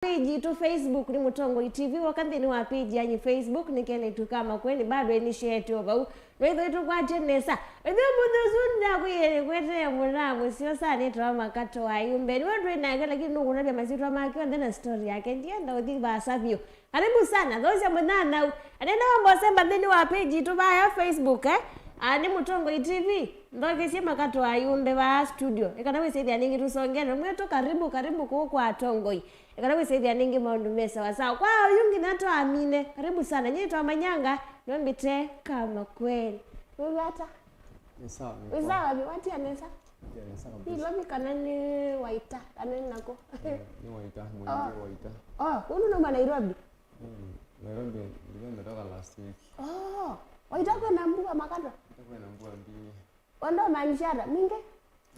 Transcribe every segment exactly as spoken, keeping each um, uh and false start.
Page yitũ Facebook nĩ Mũtongoi T V, woka nthĩnĩ wa page yanyu Facebook nĩ kelĩtu ka Makueni, bado initiate o vau. Nwĩthĩwe tũkwatye nesa. Ĩthĩ ũmũnthĩ ũsu ndakwĩe nĩkwetee mũnaa mũseo sana nĩtawa Makato wa Ayumbe. Nĩwe twĩ nake, lakini nũkũtavya masyĩtwa make onthe na story yake. Ndienda ũthi vaasa vyũ. Karibu sana, those ya mũnyanyaũ. Anene wa Mbose mbathĩnĩ wa page yitũ vaya Facebook, eh? Ah, nĩ Mũtongoi T V. Nthokesye Makato wa Ayumbe vaa studio. Ĩkana wĩsĩthĩa nĩngĩ tũsongene. Mwĩtũ, karibu, karibu kũũ kwa Atongoi. Ĩkana wĩsĩthĩa nĩngĩ maũndũ me sawa sawa. Kwa oyu nginya twamine. Karibu sana. Nyie twamanyanga, nĩwe mbĩte ka Makueni. Wĩw'ata? Nĩ sawa, nĩ wĩ sawa. Watia nesa? Nĩ sawa kabisa. Nairobi kana nĩ Waita, kana nĩ nakũ? Nĩ, nĩ Waita, mũingĩ Waita. Oh, ũndũ numa Nairobi? Mm, Nairobi, ndio nimetoka last week. Oh, Waita kwĩna mbua Makato? Waita kwĩna mbua mbingĩ. Wendo maanisha ata? Mingĩ?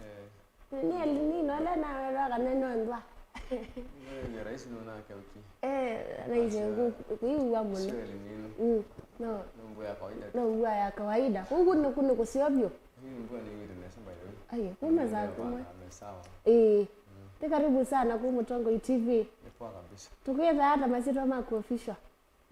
Eh. Nĩ El Nino ĩla nawetwa kana nĩ ndwaa? Nĩ rais nũnakeuki. Eh, na ise kuiw'a mũno. Sio El Nino. Mm, no. Nĩ mbua ya kawaida tu. No mbua ya kawaida. Kũu nĩku nĩ kũseo vyũ. Hii mbua nĩ ĩwĩte nesa, by the way. Ai, kuma saa kũmwe. Nĩ sawa. Eh. Mm. Nĩ karibu sana kwa Mũtongoi T V. Nĩ poa kabisa. Tũkwĩtha ata masyĩtwa maku official?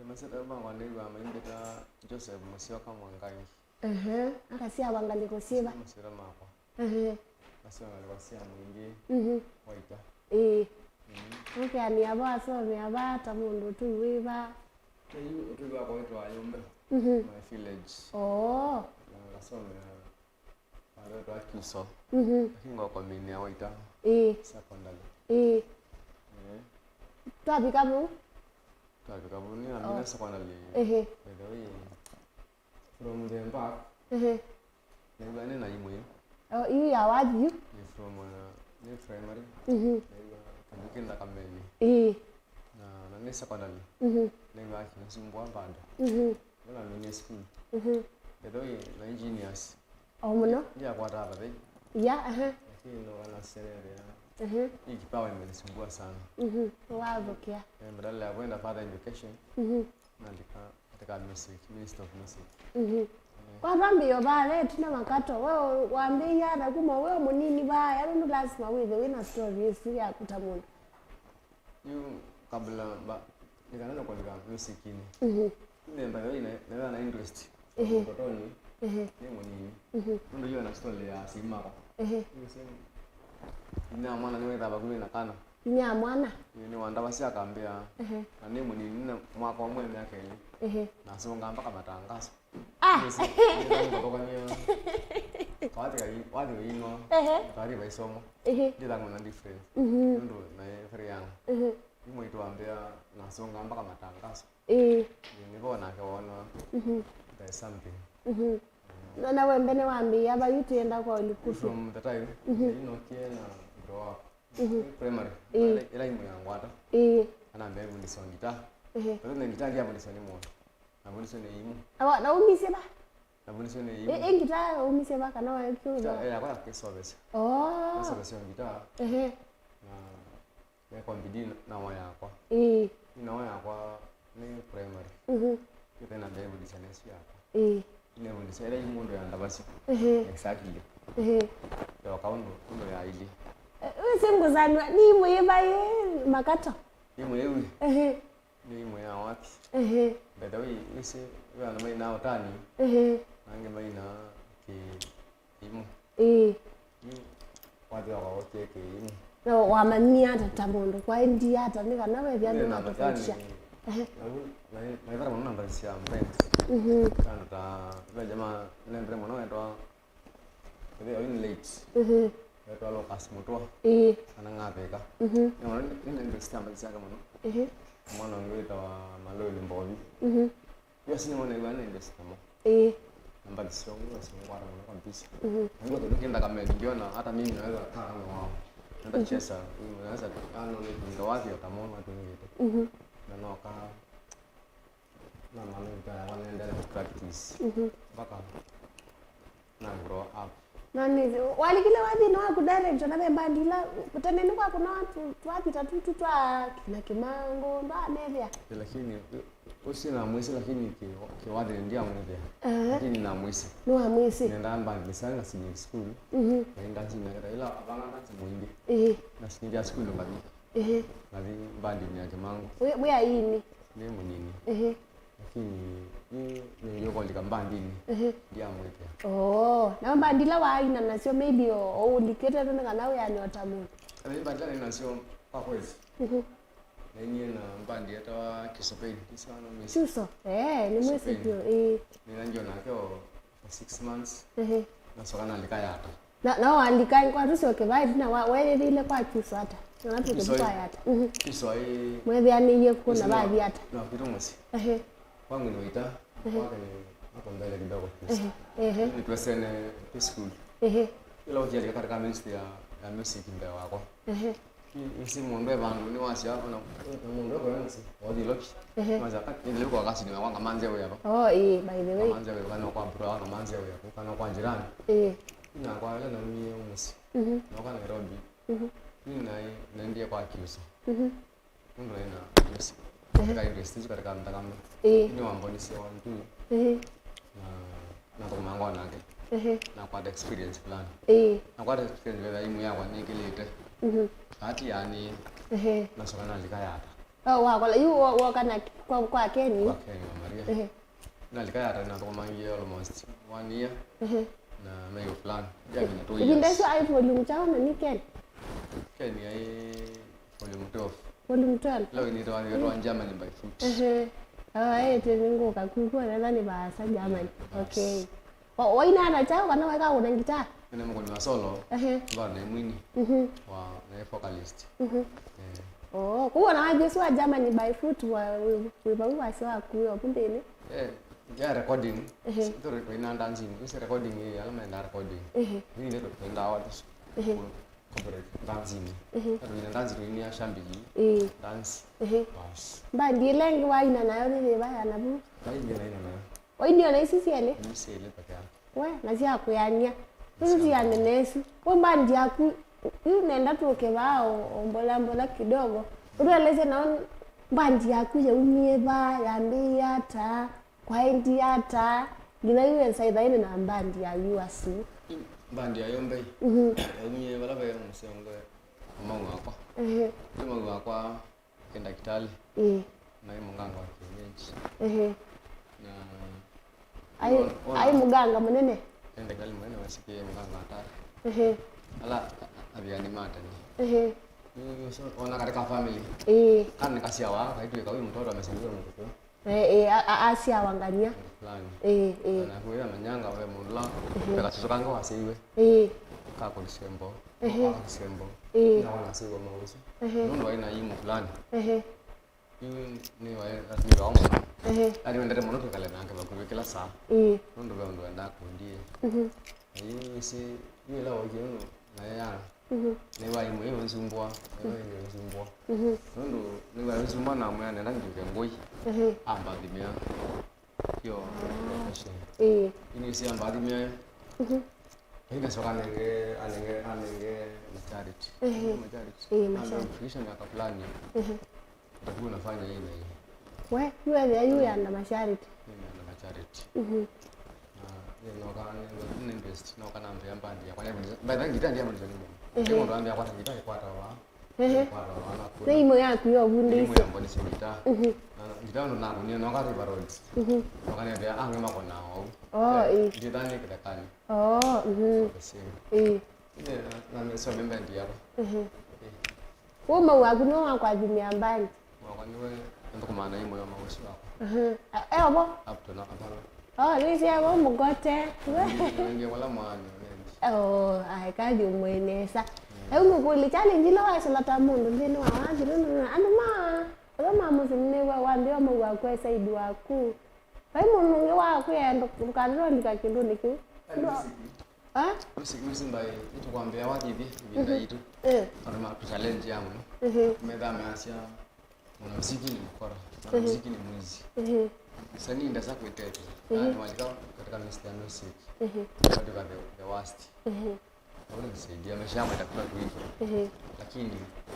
Nĩ masyĩtwa makwa nĩw'aa maimbĩta Joseph Mũsyoka Mwangangi. Ehe, akasyawa ngalĩko syĩva? Masyĩtwa makwa. Ehe. Nasyawa ngalĩko sya mũingĩ. Mhm. Waita. Ĩĩ. Mhm. Ũkeanĩa vo asomea va ta mũndũ ũtũi wĩva? Yu ũtũi wakwa wĩtwa Ayumbe. Mhm. My village. Oo. Na ngasomea vandũ vetwa Kiso. Mhm. Lakini ngokomĩnĩa Waita. Ĩĩ. Secondary. Ĩĩ. Ĩĩ. Twavika vau? Twavika vau, nĩnamina secondary. Ehe. By the way, from the back, ehe, nĩw'a nĩ na imwe. Oh, yu ya wathi yu? Nĩ from, uh, nĩ primary. Mhm. Nĩw'a kĩndũ kĩ nthakamenĩ. Ĩĩ. Na, na nĩ secondary. Mhm. Nĩw'a kĩnasumbua bado. Mhm. Nĩnaminie school. Mhm. By the way, na engineers. O mũno. Ndiakwata vathei. Ya, aha. Lakini no wanasenelea. Mhm. Hii kipawa imenisumbua sana. Mhm. Wathũkĩa. Eh, badala ya kwenda further education, mhm, naandika katika music, Ministry of Music. Mhm. Eh. Kwa vambĩĩo vaa ve tũna Makato, we wambĩĩie ata kuma we mũnini vaa, yaani nĩ lazima wĩthe wĩna story ĩsu yaku ta mũndũ? Yu kabla mba, nĩkanenda kũandĩka music-inĩ. Mhm. Nĩ by the way, na, na, na interest. Ehe. Ũtotoni, ehe, nĩ mũnini. Mhm. Nũndũ yu na story ya asyai makwa. Ehe. Yu same. Inyia mwana nĩwĩthaa vakuvĩ na kana. Inyia mwana? Yu nĩwandavasya akambĩa. Ehe. Na nĩ mũnini, nĩ mwaka ũmwe myaka ĩlĩ. Ehe. Nasũngaa mpaka matangaso. Ah! Yes, nĩtangũthokania. Kawatika i-, wathi wĩinwa. Ehe. Taarifa isomo. Ehe. Ndĩthang'ona difference. Mhm. Nũndũ naĩ very young. Ehe. Yu mwaitũ wambĩa nasũngaa mpaka matangaso. Ĩĩ. Nĩvo nake wona, mhm, there is something. Mhm. Na, na we mbene wambĩĩa va yu twĩenda kwa Olikusu? From the time, mhm, yu nokie na grow up. Mhm. Primary. Ĩĩ. Ĩla, ĩla imwe ya ngwata. Ĩĩ. Anambĩa vundiswa ngita. Ehe. But then ngita ndia vundiswa nĩ mwana. Na vundiswa nĩ imwe. Awa, na umisye va? Na vundiswa nĩ imwe. Ĩ, ĩ ngita umisye va kana wa kiu? Ngita, eh, yakwa ya kĩsovesya. Oh. Kĩsovesya ngita. Ehe. Na Nĩkwa bidii na wa yakwa. Ĩĩ. Ĩno yakwa nĩ primary. Mhm. Ĩte na ndevundisya nesu yakwa. Ĩĩ. Nĩvundisya ĩla yu mũndũ ya ndavasya. Ehe. Exactly. Ehe. Yoka ũndũ, ũndũ ya ili. Eh, wĩsĩ ngũsanwa, nĩ imwe yĩva yĩ Makato? Imwe yĩu. Ehe. Nĩ imwe ya wapi? Ehe. By the way, wĩsĩ, wĩ andũ maina ũtani. Ehe. Angĩ maina kĩ Kĩimũ. Ĩĩ. Yu wathi wakwa wokie kĩimũ. Na wamanyie ata ta mũndũ kwaendie ata nĩ kana wethĩa nĩ watofautisha? Ehe. Naithala mũno namba cia mbenzi. Mhm. Andũ ta ve jamaa nendere mũno wetwa ĩthĩa wĩ late. Mhm. Wetwa Lucas Mũtwa. Ĩĩ. Kana Ng'athĩka. Mhm. Nĩ mũno nĩ namba cia mbenzi syake mũno. Ehe. Mwana ũngĩ wĩtawa Maloli Mbovi. Mhm. Yo sina mwana ĩwana ĩndĩ sinamo. Ĩĩ. Namba zisio, ndio sio kwa mwana kabisa. Mhm. Ngo tu nikienda kama niliona hata mimi naweza kaa kama wao. Naweza cheza, naweza ano ni ndio wazi hata mwana tu ndio. Mhm. Na no ka na mwana ndio anaendelea practice. Mhm. Mpaka na grow up. Na nĩ, walikile wathi nĩ waku direct, na ve mbandi ila tene nĩ kwaku no tu, twavita tutu twa kina Kimango, ndwanethĩa. Lakini, ũsi namwĩsĩ, lakini ki, kiwathi ndiamwĩthĩa. Aha. Lakini namwĩsĩ. Nĩwamwĩsĩ? Nenda mbandi sana na senior school. Mhm. Na nda senior kata ila avanga nda senior. Eh. Na senior school ngathi. Ehe. Nathi mbandinĩ ya Kĩmangũ. Wĩ, wĩ aini? Nĩ mũnini. Ehe. Lakini yu nĩngĩ ũkolika mbandinĩ. Ehe. Ndiamwĩtĩa. Oh, na mbandi ila waaina nasyo maybe o, o ũlikĩte tu nĩ kana wĩane o ta mũndũ. Ĩĩ, mbandi ila nĩ nasyo kwa kweli. Mhm. Nainie na mbandi yetawa Kiso Pain. Kiso, no miss. Kiso? Eh, nĩ mwĩsĩ vyũ. Ĩĩ. Nĩna ngyo nake o for six months. Ehe. Nasoka nalika Yata. Na, na walika kwa tũsyoke vai na wa, waĩlĩlĩile kwa Kiso ata? Na watu Kiso kwa ai-, Yata. Mhm. Kiso ai- Mwethĩanĩie kũ na Kiso vathi ata? Na kitu mũsyĩ. Ehe. Kwangu ni waita, ehe, kwake ni hapo mbele kidogo. Ehe, ehe. Ni twesene preschool. Ehe. Ila ukialika katika ministry ya, ya music mbele wakwa. Ehe. Isi mũndũ e vandũ nĩ wasya, ona mũndũ e kũya mũsyĩ, wathi loki. Ehe. Wasya, "Ah, nĩ lĩu kwa kasi nĩ wakwa ngamanze wĩa va." Oh, ĩĩ, by the way. Ngamanze wĩa, kana kwa mbura, ngamanze wĩa, kana kwa jirani. Ĩĩ. Ina kwa ĩla naumie mũsyĩ. Mhm. Noka Nairobi. Mhm. Ni nai, naendie kwa Kiso. Mhm. Nũndũ naĩ na interest. Ehe. Katika interest isu katika nthakame. Ĩĩ. Nĩ wambonisye wantu. Ehe. Na, na kũmanga nake. Ehe. Nakwata experience fulani. Ĩĩ. Nakwata experience vethĩa imwe yakwa nĩkĩlĩte. Mhm. Ati yani. Ehe. Nasoka nalika Yata. Oh, wakola, yu wo-, woka na kwa, kwa Keni? Kwa Keni wa Maria. Ehe. Nalika Yata nathũkũmangie almost one year. Ehe. Na nayo plan. Ndiamina two years. Ivinda isu ai volume kyaũ na nĩ Keni? Keni ai volume twelve. Volume twelve? Leo ni twa, twa Germany by foot. Ehe. Ah, eh, tene ngũka kuku, na nĩ vaasa Germany. Yeah, okay. Wa-, waina na kyaũ kana weka kũna ngitaa? Nĩ mũkũni wa solo. Ehe. Ngona nĩ mwini. Mhm. Wa, nĩ vocalist. Mhm. Eh. Oh, kũu ona wathi ũsu wa Germany by foot wa, wĩ, wĩ vau wasya waku wĩ oku nthĩnĩ? Eh, ya recording. Ehe. Tũ-, tũina dancing. Ĩsu recording ĩ, ala menda recording. Ehe. Nĩ ndio tũina watu. Ehe. Corporate dancing. Ehe. Tũina dance tũinia shambiki. Ĩĩ. Dance. Ehe. Bas. Mbandi ĩla ĩngĩ waina nayo nĩ yĩva ya navu? Mbandi ĩla ĩngĩ naina nayo. Wainio na isu syelĩ? Nĩ syelĩ peke yake. We, na sya kwĩanĩa. Isu sya nene isu. We mbandi yaku, yu nenda tũke vaa o, o mbola mbola kidogo. Ũtũelesye nao mbandi yaku yaumie va, yambĩĩe ata, kwaendie ata, nginya yu ensaithaĩne na mbandi ya yu asu. Mbandi ya Yombei. Mhm. Yaumie vala ve mũseo ngwe, mama wakwa. Ehe. Yu mama wakwa Ĩ ndakĩtalĩ. Ĩĩ. Na ĩ mũnganga wa kienyeji. Ehe. Na ai, wona, wona ai mũganga mũnene? Ĩ ndakĩtalĩ mũnene wasikie mũganga hatari. Ehe. Ala a-, a-, aviani ma tene. Ehe. Yu, yu, so, ona katika family. Ĩĩ. Kana nĩ kasyawa, kaitwĩka wĩ mtoto amesaliwa mũtukũ. Eh, eh, a-, a-, asyawa ngania. Fulani. Eh, eh. Na huyo ananyanga we mũndũ la. Ehe. Peka susu kango waseiwe. Eh. Kako lisembo. Ehe. Kwa lisembo. Eh. Na wana seiwa mausu. Ehe. Nũndũ aina imu fulani. Ehe. Yu ni wa ni wa mũno. Ehe. Ani wendete mũno twikale nake vakuvĩ kila saa. Eh. Nũndũ ve ũndũ wenda kundie. Mhm. Na yu si yu ila waje no na ya Mhm. Nĩwa imwe ĩnzumbũa, nĩwa imwe ĩnzumbũa. Mhm. Nũndũ nĩwa ĩnzumbũa na mwĩa nenda nduke ngũi. Mhm. Ambathimĩa. Yo, profession. Ĩĩ. Ini si ambathimĩa. Mhm. Ĩngacoka anenge, anenge, anenge ma charity. Ehe. Ma charity. Ĩĩ, ma charity. Ambathimĩa ka fulani. Mhm. Ndio unafanya hii na hii. We, yu ethĩa yu yanda ma charity. Mimi na ma charity. Mhm. Na, nĩ noka, nĩ, nĩ interest, noka nambĩa mbandi yakwa, nĩ, by the way, ngita ndiamũnĩsya nĩ mũndũ. Ehe. Nĩ mũndũ ambĩa kwata ngita, ĩkwata wa. Ehe. Ĩkwata wa, na nĩ imwe yaku yo vundĩsye. Nĩ imwe yambonisye ngita. Mhm. Na, ngita ndo naku, nĩ noka River Roads. Mhm. Noka nambĩa, angĩ makona wau. Oh, eh. Ngita nĩ kĩthekani. Oh, mhm. So the same. Eh. Ĩĩ, na, na nĩsome mbendi yakwa. Ehe. Ĩĩ. Ũmau waku nĩwe wakwathimĩa mbandi? Wakwa nĩwe nthũkũmaa na ĩmwe ya maũsu wakwa. Ehe. A-, e ovo? Up to now, hapana. Oh, nĩsya vo mũgote. Ndio wala mwana ndio. Oh, ai, kathi ũmwe nesa. Mm. Ĩu mũkũlye challenge ila wasũla ta mũndũ nthĩnĩ wa wathi, nũndũ andũ ma, andũ ma mũsyĩ nĩwe wambĩa ũmau waku e side waku. Vai mũndũ ũngĩ wakwĩa ndũ-, ndũkatũlika kĩndũnĩ kĩu. Ai, music. Ah? Music, music mbaĩ, nĩtũkwambĩa wathi ĩvinda yitũ. Eh. Andũ ma challenge ya mũno. Mhm. Metha measya, mwanamuziki ni mkora, mwanamuziki ni mwizi. Mhm. Msanii ndasa kuitetea. Mhm. Yaani walika katika Mister Music. Mhm. Katika the, the worst. Mhm. Au nisaidia, maisha yangu itakuwa tu hivyo. Mhm. Lakini,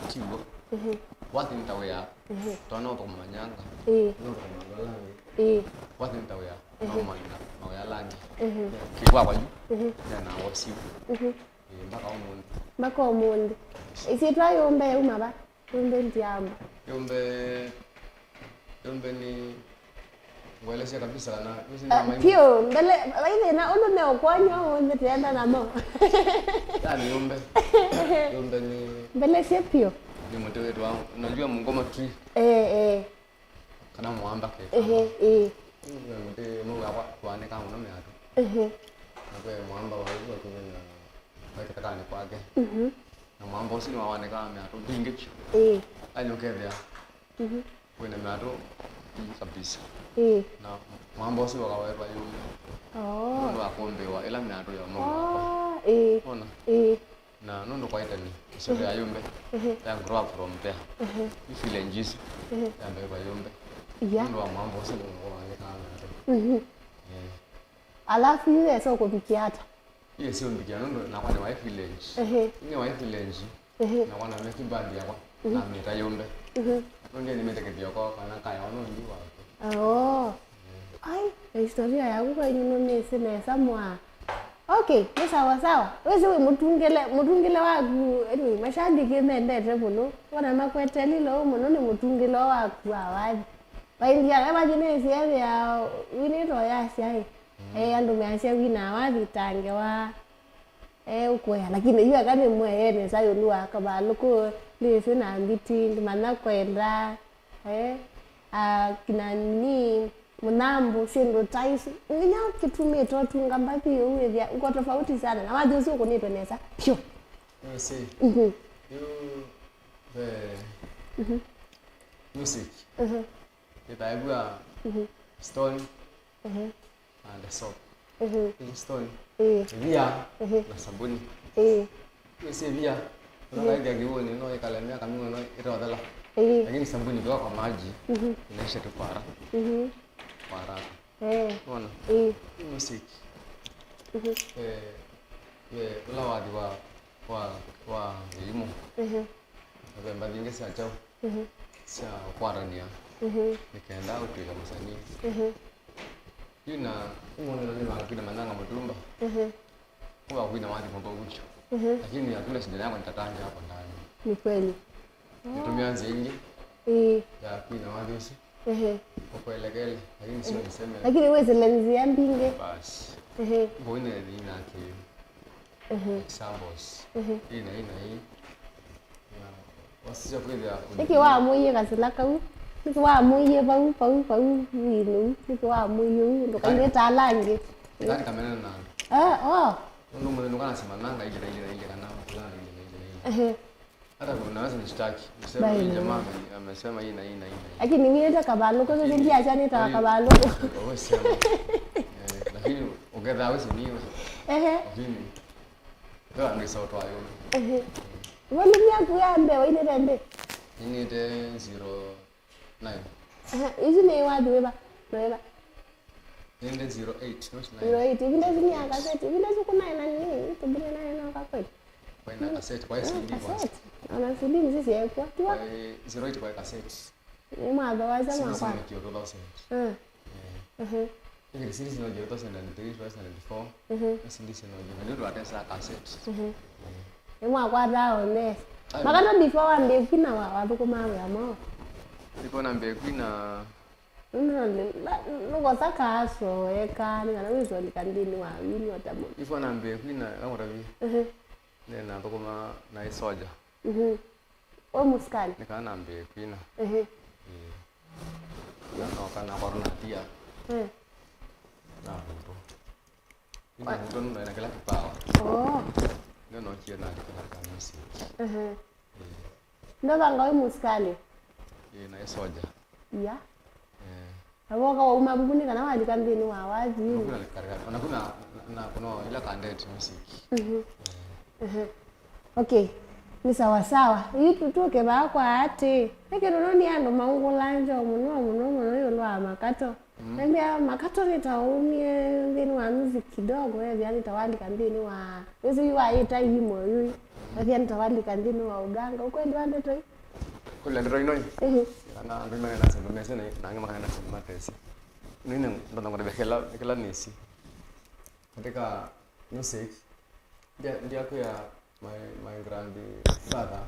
tiwo. Mhm. Wathi nitawea. Mhm. Twana kwa manyanga. Eh. Ndio kwa manyanga. Eh. Wathi nitawea. Mhm. Mama ina, mawea langi. Mhm. Kĩkwakwa yu. Mhm. Nena wasiu. Mhm. Eh, mpaka ũmũnthĩ. Mpaka ũmũnthĩ. Ĩsyĩtwa yũmbe yauma va? Yũmbe ndiamba. Yũmbe, yũmbe nĩ ngũelesya kabisa kana nĩsĩ. Ah, nĩmamanya. Piũ, mbele, vai thĩna, ũndũ meũkwany'a ũmũnthĩ tũenda namo. Yani yũmbe. Yũmbe nĩ, mbelesye piũ. Nĩ mũtĩ wĩtwa, unajua mgoma tree? Eh, eh. Kana mũamba kĩkamba. Ehe, ĩĩ. Nĩ mũtĩ mũmwe wakwa twanĩkaa mũno mĩatũ. Ehe. Na kwĩ mũamba wa ũu wakumĩ na, waĩ katakanĩ kwake. Mhm. Na mũamba ũsu nĩwawanĩkaa mĩatũ mbingĩ vyũ. Ĩĩ. Yaani ũkethĩa, mhm, wĩna mĩatũ mbingĩ kabisa. Ĩĩ. Na mũamba ũsu wakawetwa yũmbe. Oh. Nũndũ wa kũmbĩwa ĩla mĩatũ ya mũndũ wakwa. Oh, ĩĩ. Wona? Ĩĩ. Na nũndũ kwaĩ tene, ĩsyĩtwa ya yũmbe, ehe, ya grow up from there. Ehe. Ĩ village isu, ehe, yambĩĩwa yũmbe. Iya. Nũndũ wa mwamba ũsu nĩwawanĩkaa mĩatũ. Mhm. Eh. Alafu yu yesa ũkũvikia ata? Yu yesa ũmbikia nũndũ nakwa nĩ waĩ village. Ehe. Nĩ waĩ village. Ehe. Nakwa nameki band yakwa, mhm, namĩta yũmbe. Mhm. Nũndũ nĩmĩte kĩthĩoko kana kaya ono nĩ wake. Oh. Ai, na historia yaku kwenyu nũmĩsĩ nesa mwa. Okay, nĩ sawa sawa. Wĩsĩ wĩ mũtungĩle, mũtungĩle waku, anyway, mashabiki mendete mũno. Wona makweteli lou mũno nĩ mũtungĩle waku wa wathi. Vaindia, e vathi nĩsĩ ethĩa, winĩto yasya ĩ. Mm. Eh, andũ measya wina wathi tange wa. Eh, ũkwea, lakini yu aka nĩ mwee nesa ĩũlũ wa kavalũkũ, nĩsĩ na mbiti, ndimanya kwenda, eh, ah, kina nini, mũnambũ, syĩndũ ta isu. Nginya kĩtumĩte ũtunga mbathi ũu wĩthĩa, uko tofauti sana, na wathi ũsu ũkũnĩtwe nesa, pyũ. Nĩũsĩ, mhm, yu ve, mhm, music, mhm, ĩthaĩvw'a, mhm, stone, mhm, and soap. Mhm. Stone. Ĩĩ. Ĩvia, mhm, na sabuni. Ĩĩ. Ĩsĩ ĩvia. Ĩĩ. Ũnakaĩthya kĩw'ũnĩ, no ĩkale myaka ming'ono ĩtothela. Ĩĩ. Lakini sabuni ikiwa kwa maji, mhm, inaisha tu kwa haraka. Mhm. Kwa haraka. Eh. Unaona? Ĩĩ. Hii mistake. Mhm. Eh, we, ũla wathi wa, wa, wa elimu. Mhm. Na ve mbathi ingĩ sya kyaũ. Mhm. Sya kũkwatanĩa. Mhm. Nĩ kenda ũtw'ĩke mũsanii. Mhm. Yu na, nĩwonela nĩ wakwina manyanga mũtumba. Mhm. Kwa kwina wathi mũthũku. Mhm. Lakini hakuna shida yako nitatanja hapo ndani. Ni kweli. Nĩtũmĩa nzĩa ingĩ, ĩĩ, ya kwina wathi ũsu. Ehe. Ũkwelekele, lakini sio niseme. Lakini wĩsĩle nzĩa mbingĩ. Basi. Ehe. Mbo ine ina kĩ. Ehe. Examples. Ehe. Ina, ina, ina. Na wasisya kwĩthĩa. Nĩkĩ wamũie kasila kau? Nĩkĩ wamũie vau, vau, vau winu? Nĩkĩ wamũie ũu? Ndũkailĩta ala angĩ. Ndani kamena na. Ah, oh. Nũndũ mũthenya ũkanasema nanga ile, ile, ile, kana, kana, ile, ile, ile. Ehe. Hata unaweza nishtaki. Niseme, "Huyu jamaa ame-, amesema hii na hii na hii na hii." Lakini nĩwĩte kavalũkũ, lakini ndiacha nĩtawa kavalũkũ. Wewe sema. Eh, lakini uketha wewe si ni wewe. Ehe. Lakini ndio ndio sauti wa yule. Ehe. Volume yaku ya mbee wainĩte mbee? Ninĩte zero nine. Ehe, isu nĩ wathi wĩva? Wĩva? Nĩnĩte zero eight, not nine. Zero eight. Ivinda isu nĩ ya kaseti. Ivinda isu kuna ena nini? Tubune na ena kaseti. Kwa ina kaseti, kwa C D kwanza. Kaseti. Ona C D nĩsĩ syeekwa. Tiwa? Kwa zero eight kwa kaseti. Nĩ mwaka wa C D mwaka. Sinaikio two thousand. Mm. Eh. Mhm. Lakini C D sinaikio two thousand and three, two thousand and four. Mhm. Na C D sinaikio. Na ndio tuatesa kaseti. Mhm. Eh. Nĩ mwaka wa taone. Ai. Makata before wambie kwina wa, wathũkũmaa wĩa mao. Before nambie kwina. Nũndũ nũkosa kaaso eka, nĩ kana wĩsũalika nthĩnĩ wa wini o ta mũndũ. Before nambie kwina, kamũtavie. Mhm. Nĩnathũkũma naĩ soja. Mhm. We mũsikali? Nĩ kana nambie kwina. Ehe. Ĩĩ. Na noka nakorwo natia. Eh. Na mũndũ. Ĩndĩ mũndũ nũndũ ena kĩla kĩpawa. Oh. Ndio nokie na kĩla ka music. Ehe. Ĩĩ. Ndovanga we mũsikali? Ĩĩ, naĩ soja. Iya. Eh. Na woka wauma vuku nĩ kana walika nthĩnĩ wa wathi. Nakuna, nakuna, nakuna, no, ila cadet music. Mhm. Eh. Mhm. Okay. Nĩ sawa sawa. Yu tu-, tũke vaa kwa atĩ. Nĩ kĩndũ nũndũ andũ maungũlangya mũno, mũno, mũno ĩũlũ wa makato. Mm. Nambia makato nĩ ta ũmie nthĩnĩ wa music kidogo, ethĩa nĩ ta walika nthĩnĩ wa, wĩsĩ yu waĩta imo yu. Ethĩa nĩ ta walika nthĩnĩ wa ũganga. Ũkwendwa ndeto ĩ? Kũlya ndeto ino ĩ? Ĩhĩ. Kana andũ ino na sendo mese na, na angĩ makana sendo matesi. Nini ndo na ngore kila, kila nisi. Katika music, ndia, ndia kuya My, my grandfather,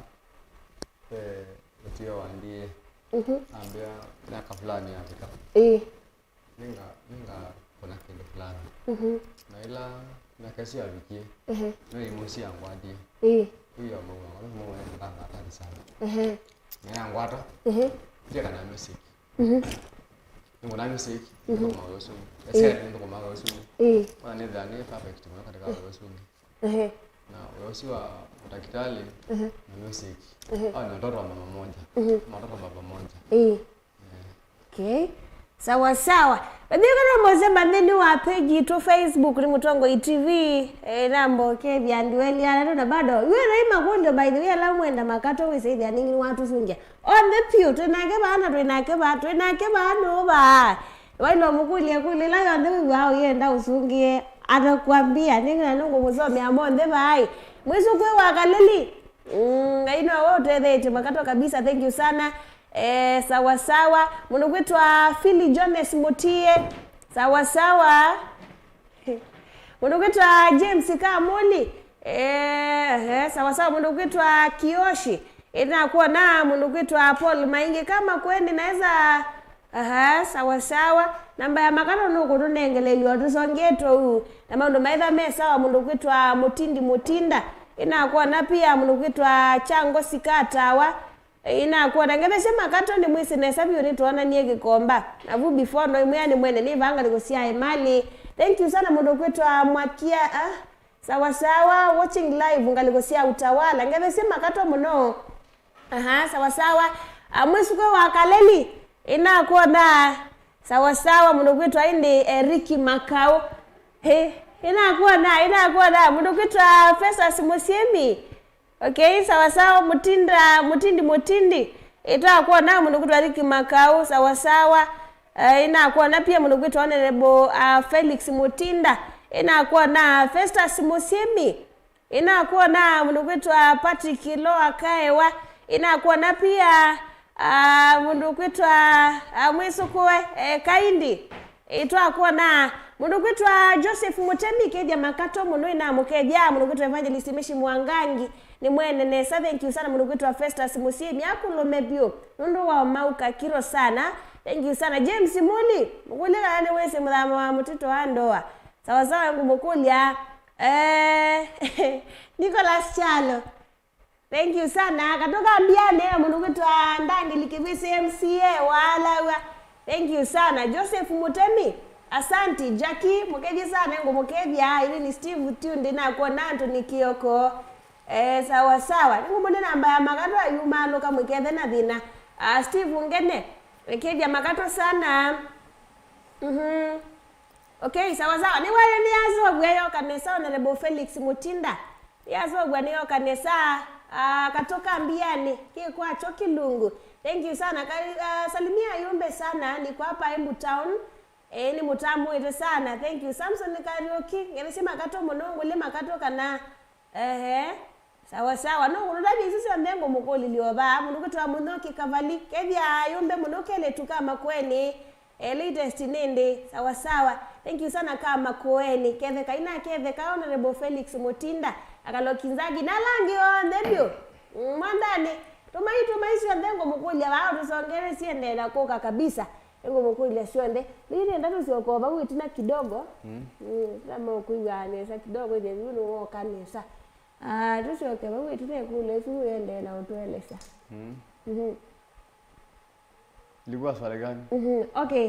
eh, Ũtio wa ndiĩ. Mhm. Ambĩa myaka fulani yavika. Ĩĩ. Nĩnga, nĩngakũna kĩndũ fulani. Mhm. Na ĩla myaka ĩsu yavikie, ehe, no imũsi yangwatie. Ĩĩ. Hiyo mauwa, mauwa yangatata sana. Ehe. Na yangwata. Ehe. Ndieka na music. Mhm. Nĩngũna music, mhm, nĩthũkũma wĩa ũsu. Ĩĩ. Especially nĩthũkũma wĩa ũsu. Ĩĩ. Kwanza nĩthĩa nĩ perfect mũno katika wĩa ũsu. Ehe. Na wĩa ũsu wa ũtakitali, ehe, na music. Ehe. Hao ni watoto wa mama moja. Mhm. Watoto wa baba moja. Ĩĩ. Okay. Sawa sawa. Bathi kana mose manthĩnĩ wa page itũ Facebook nĩ Mũtongoi T V. Eh, namba ũkethĩa ndiweli ya ndatũ na bado. Yue na imakũlyo, by the way, ala mwenda makatũ wĩsĩthĩa ningĩ watũsũngĩa. Onthe piũ, twĩ nake vaa na twĩ nake vaa, twĩ nake vaa nũũ vaa. Wailo mũkũlye kũlyo ĩla yonthe wĩw'aa ũyenda ũsũngĩe, atakwambia, ningĩ na nũngũmũsomea monthe vaai. Mwĩsũkũe wa Kaleli. Mm, Ngai nowe ũtethetie makatũ kabisa, thank you sana. Eh, sawa sawa. Mũndũ kwĩtwa Philly Jones Mutie. Sawa sawa. Mũndũ kwĩtwa James Kamuli. Eh, eh, sawa sawa. Mũndũ kwĩtwa Kioshi. Ĩnakuona mũndũ kwĩtwa Paul Maingi kama kweni naweza. Aha, sawa sawa. Namba ya makatũ nũkũtũnengelelya ũtũsongee tũu. Na maũndũ maitha me sawa, mũndũ kwĩtwa Mutindi Mutinda. Ĩnakuona pia mũndũ kwĩtwa Chango Sikatawa. Ĩnakuona ngethe sya makatũ nĩ mwĩsĩ nesa vyũ nĩtwonanie kĩkomba. Na vu before no imwĩa nĩ mwene nĩ vaa ngalĩko sya Emali. Thank you sana mũndũ kwĩtwa Mwakia. Ah, sawa sawa, watching live ngalĩko sya Utawala. Ngethe sya makatũ mũno. Aha, sawa sawa. Ah, mwĩsũkũe wa Kaleli. Ĩnakuona. Sawa sawa, mũndũ kwĩtwa ĩndĩ Eriki Makau. He, ĩnakuona, ĩnakuona. Mũndũ kwĩtwa Festus Mũsyĩmi. Okay, sawa sawa, Mutinda, Mutindi, Mutindi. Ĩtakuona mũndũ kwĩtwa Ricky Makau, sawa sawa. Eh, ĩnakuona pia mũndũ kwĩtwa Honorable, ah, Felix Mutinda. Ĩnakuona Festus Musyĩmi. Ĩnakuona mũndũ kwĩtwa Patrick Loa Kaewa. Ĩnakuona pia, ah, mũndũ kwĩtwa, ah, mwĩsũkũe, eh, Kaindi. Ĩtwakuona mũndũ kwĩtwa Joseph Mutemi, kethya makatũ mũno, ĩnamũkethya mũndũ kwĩtwa Evangelist Mishi Mwangangi, nĩ mwene nesa, thank you sana mũndũ kwĩtwa Festus Mũsyĩmi, akũlũme vyũ, nũndũ wa mau kakiro sana, thank you sana. James Muli, mũkũlye kana nĩwĩsĩ mũthama wa mũtito wa ndoa, sawa sawa, ngũmũkũlya, eh, Nicholas Chalo. Thank you sana. Katũ ka Mbianĩ, mũndũ kwĩtwa Ndangili Kĩvĩsĩ M C A wa Alawa. Thank you sana. Joseph Mutemi, asanti. Jackie, mũkethye sana, ngũmũkethya. Irene Steve Tundi, nakuona Anthony Kioko. Eh, sawa sawa. Nĩngũmũne namba ya makatũ ayumaalũka mwĩkethe na thĩna. Ah, Steve Ngene, kethya makatũ sana. Mhm. Okay, sawa sawa. Nĩwayo nĩyasovw'a yoka nesa, Honorable Felix Mutinda. Nĩyasovw'a nĩyoka nesa, ah, katũ ka Mbianĩ, kĩ kwakyo Kĩlungu. Thank you sana. Ka, ah, salimia ayumbe sana, niko hapa Embu Town. Eh, nĩmũtambũĩte sana. Thank you. Samson Kariuki, ngethesie makatũ mũno, ngũlye makatũ kana, ehe. Sawa sawa, no kũtũtavya isu syonthe ngũmũkũlilye o vaa, mũndũ kwĩtwa Mũnyoki Kavali, kethya ayũmbe mũno kelĩtu ka Makueni, eh, latest nĩndĩ, sawa sawa, thank you sana ka Makueni, ketheka ina ketheka, Honorable Felix Mutinda, Akaloki Nzagi, na ala angĩ onthe vyũ, mm, mwandanĩ, tũmai, tũmai syonthe ngũmũkũlya vaa, ũtũsongere siendee na kũka kabisa, ngũmũkũlya syonthe, lili ndatũ syoko vau ĩtina kidogo, mm, mm, na mũkwĩw'aa nesa kidogo, ĩthe yu nĩwoka nesa. Ah, tũsyoke vau ĩtina ĩkũlyo ĩsu ũendee na ũtũelesya. Mm. Mhm. Ilikuwa swali gani? Mhm, okay.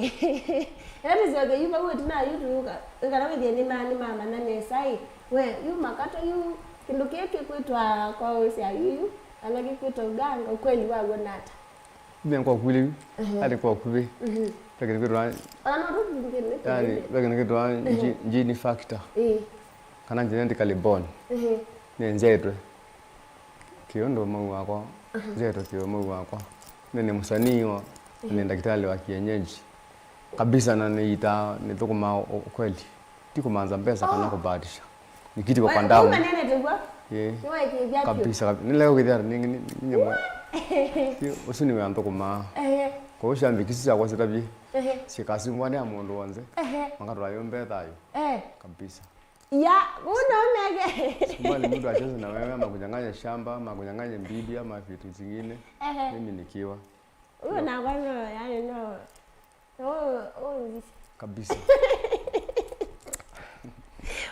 Ĩla tũsyoke yu vau ĩtina yu tũyũka, ĩkala wĩthĩe nĩma-, nĩmamanya nesa ĩ. We, yu makatũ yu, kĩndũ kĩĩ kĩkwĩtwa kwa ũsya yu yu, kana kĩkwĩtwa uganga, ũkweli waw'o nata? Nĩ kwa kule yu. Ehe. Alikuwa kuve. Mhm. Lakini kwĩtwa, ona no tũthingĩle yani, lakini kwĩtwa, ehe, ge-, gene factor. Ĩĩ. Kana genetically born. Ehe. Nĩ nzetwe. Kĩũndũ mau wakwa. Aha. Nzetwe kĩũndũ mau wakwa. Nĩ, nĩ msanii wa, ehe, nĩ daktari wa kienyeji. Kabisa na nĩitaa, nĩthũkũmaa u-, ukweli. Ti kũmanza mbesa kana, oh, kũbahatisha. Ni kitu kwa, we, damu. Umanene tugo? Ye. Niwe kivya. Kabisa, kabi-, nileo kithia ni, ni, ni nyamwe. Ti, ũsu nĩ wĩa nthũkũmaa. Ehe. Kwa hiyo shabiki syakwa sitavye. Ehe. Sikasimbwa nĩ mũndũ wonze. Ehe. Makatwa yo mbethayo. Eh. Kabisa. Ya, uno mege. Sikubali mtu acheze na wewe ama kunyang'anya shamba ama kunyang'anya bibi ama vitu zingine. Ehe. Mimi nikiwa. Huyo na kwa no, yani no. Oh, oh, kabisa.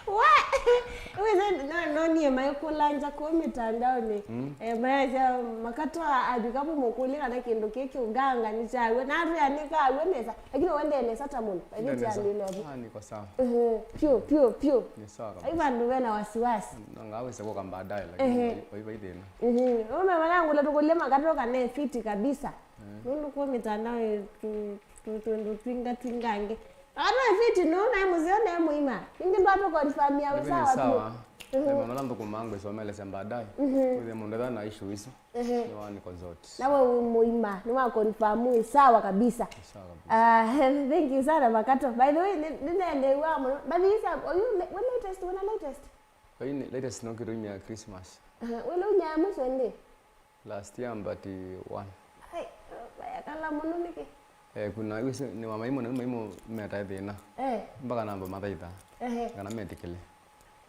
What? Wĩsĩ no, no nie maikulanja kũ mitandaoni. Mm. Eh, maasya makatwa abika bu mukuli kana kindu kiki unganga ni chawe. Na atu yani kawe nesa. Lakini wende nesa ta mundu. Lakini tiandile obu. Ah, niko sawa. Mhm. Pio, pio, pio. Ni sawa kabisa. Ai bandu bena wasiwasi. No ngawe sako kamba dai lakini oi bai thina. Mhm. Ume manangu la tukulia makatwa kana fiti kabisa. Nũndũ kwĩ mĩtandao ĩ tũ- tũ- tũndũ twinga twingangĩ. Ata fiti nũ naĩ mũseo naĩ mũima. Ningĩ ndwatũ confirmia wĩ sawa tu. Sawa. Nĩ maana nthũkũmaa ngwĩsomelesya baadaye. Wĩthĩe mũndũ etha na issue isu. Nĩ wa ni consult. Nawe wĩ mũima nĩ wa confirm wĩ sawa kabisa. Sawa kabisa. Ah, thank you sana Makato. By the way, nĩ- nĩnendeewaa mũno. Mbathi isa, oyu le- wĩ latest, wĩna latest? Kwa hii ni latest no kitu ya Christmas. Aha, wĩla unyaa mũsyo ndi? Last year mbati one. Ai, yakala mũno nĩkĩ? Eh, kuna wisi ni wa maimu na maimu meta thĩna. Eh. Mpaka namba mathaitha. Ehe. Kana metikile.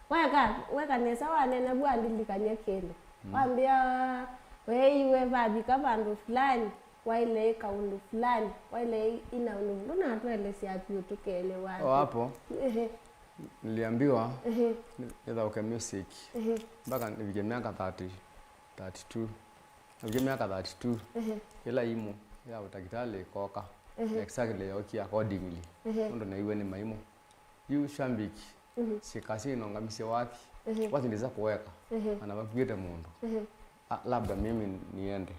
Weka, weka nesa wanena bwa ndilikanya kĩndũ. Mm. Wambia weiwe vavika vandu fulani, waile kaundu fulani, waile ina undu ndunatwelesya piu tukelewa. Oh, hapo. Ehe. Niliambiwa. Ehe. Nithauke music. Ehe. Mpaka nivikie miaka thirty. thirty-two. Navikie myaka thirty-two. Ĩla imũ ya ũtakitali ĩkoka, exactly yookie accordingly. Nũndũ naiwe nĩ maimũ. Yu shambiki syĩka syĩnongamisye wathi. Wathi ndĩsa kũweka. Ana vakuĩte mũndũ. Ah, labda mimi niende.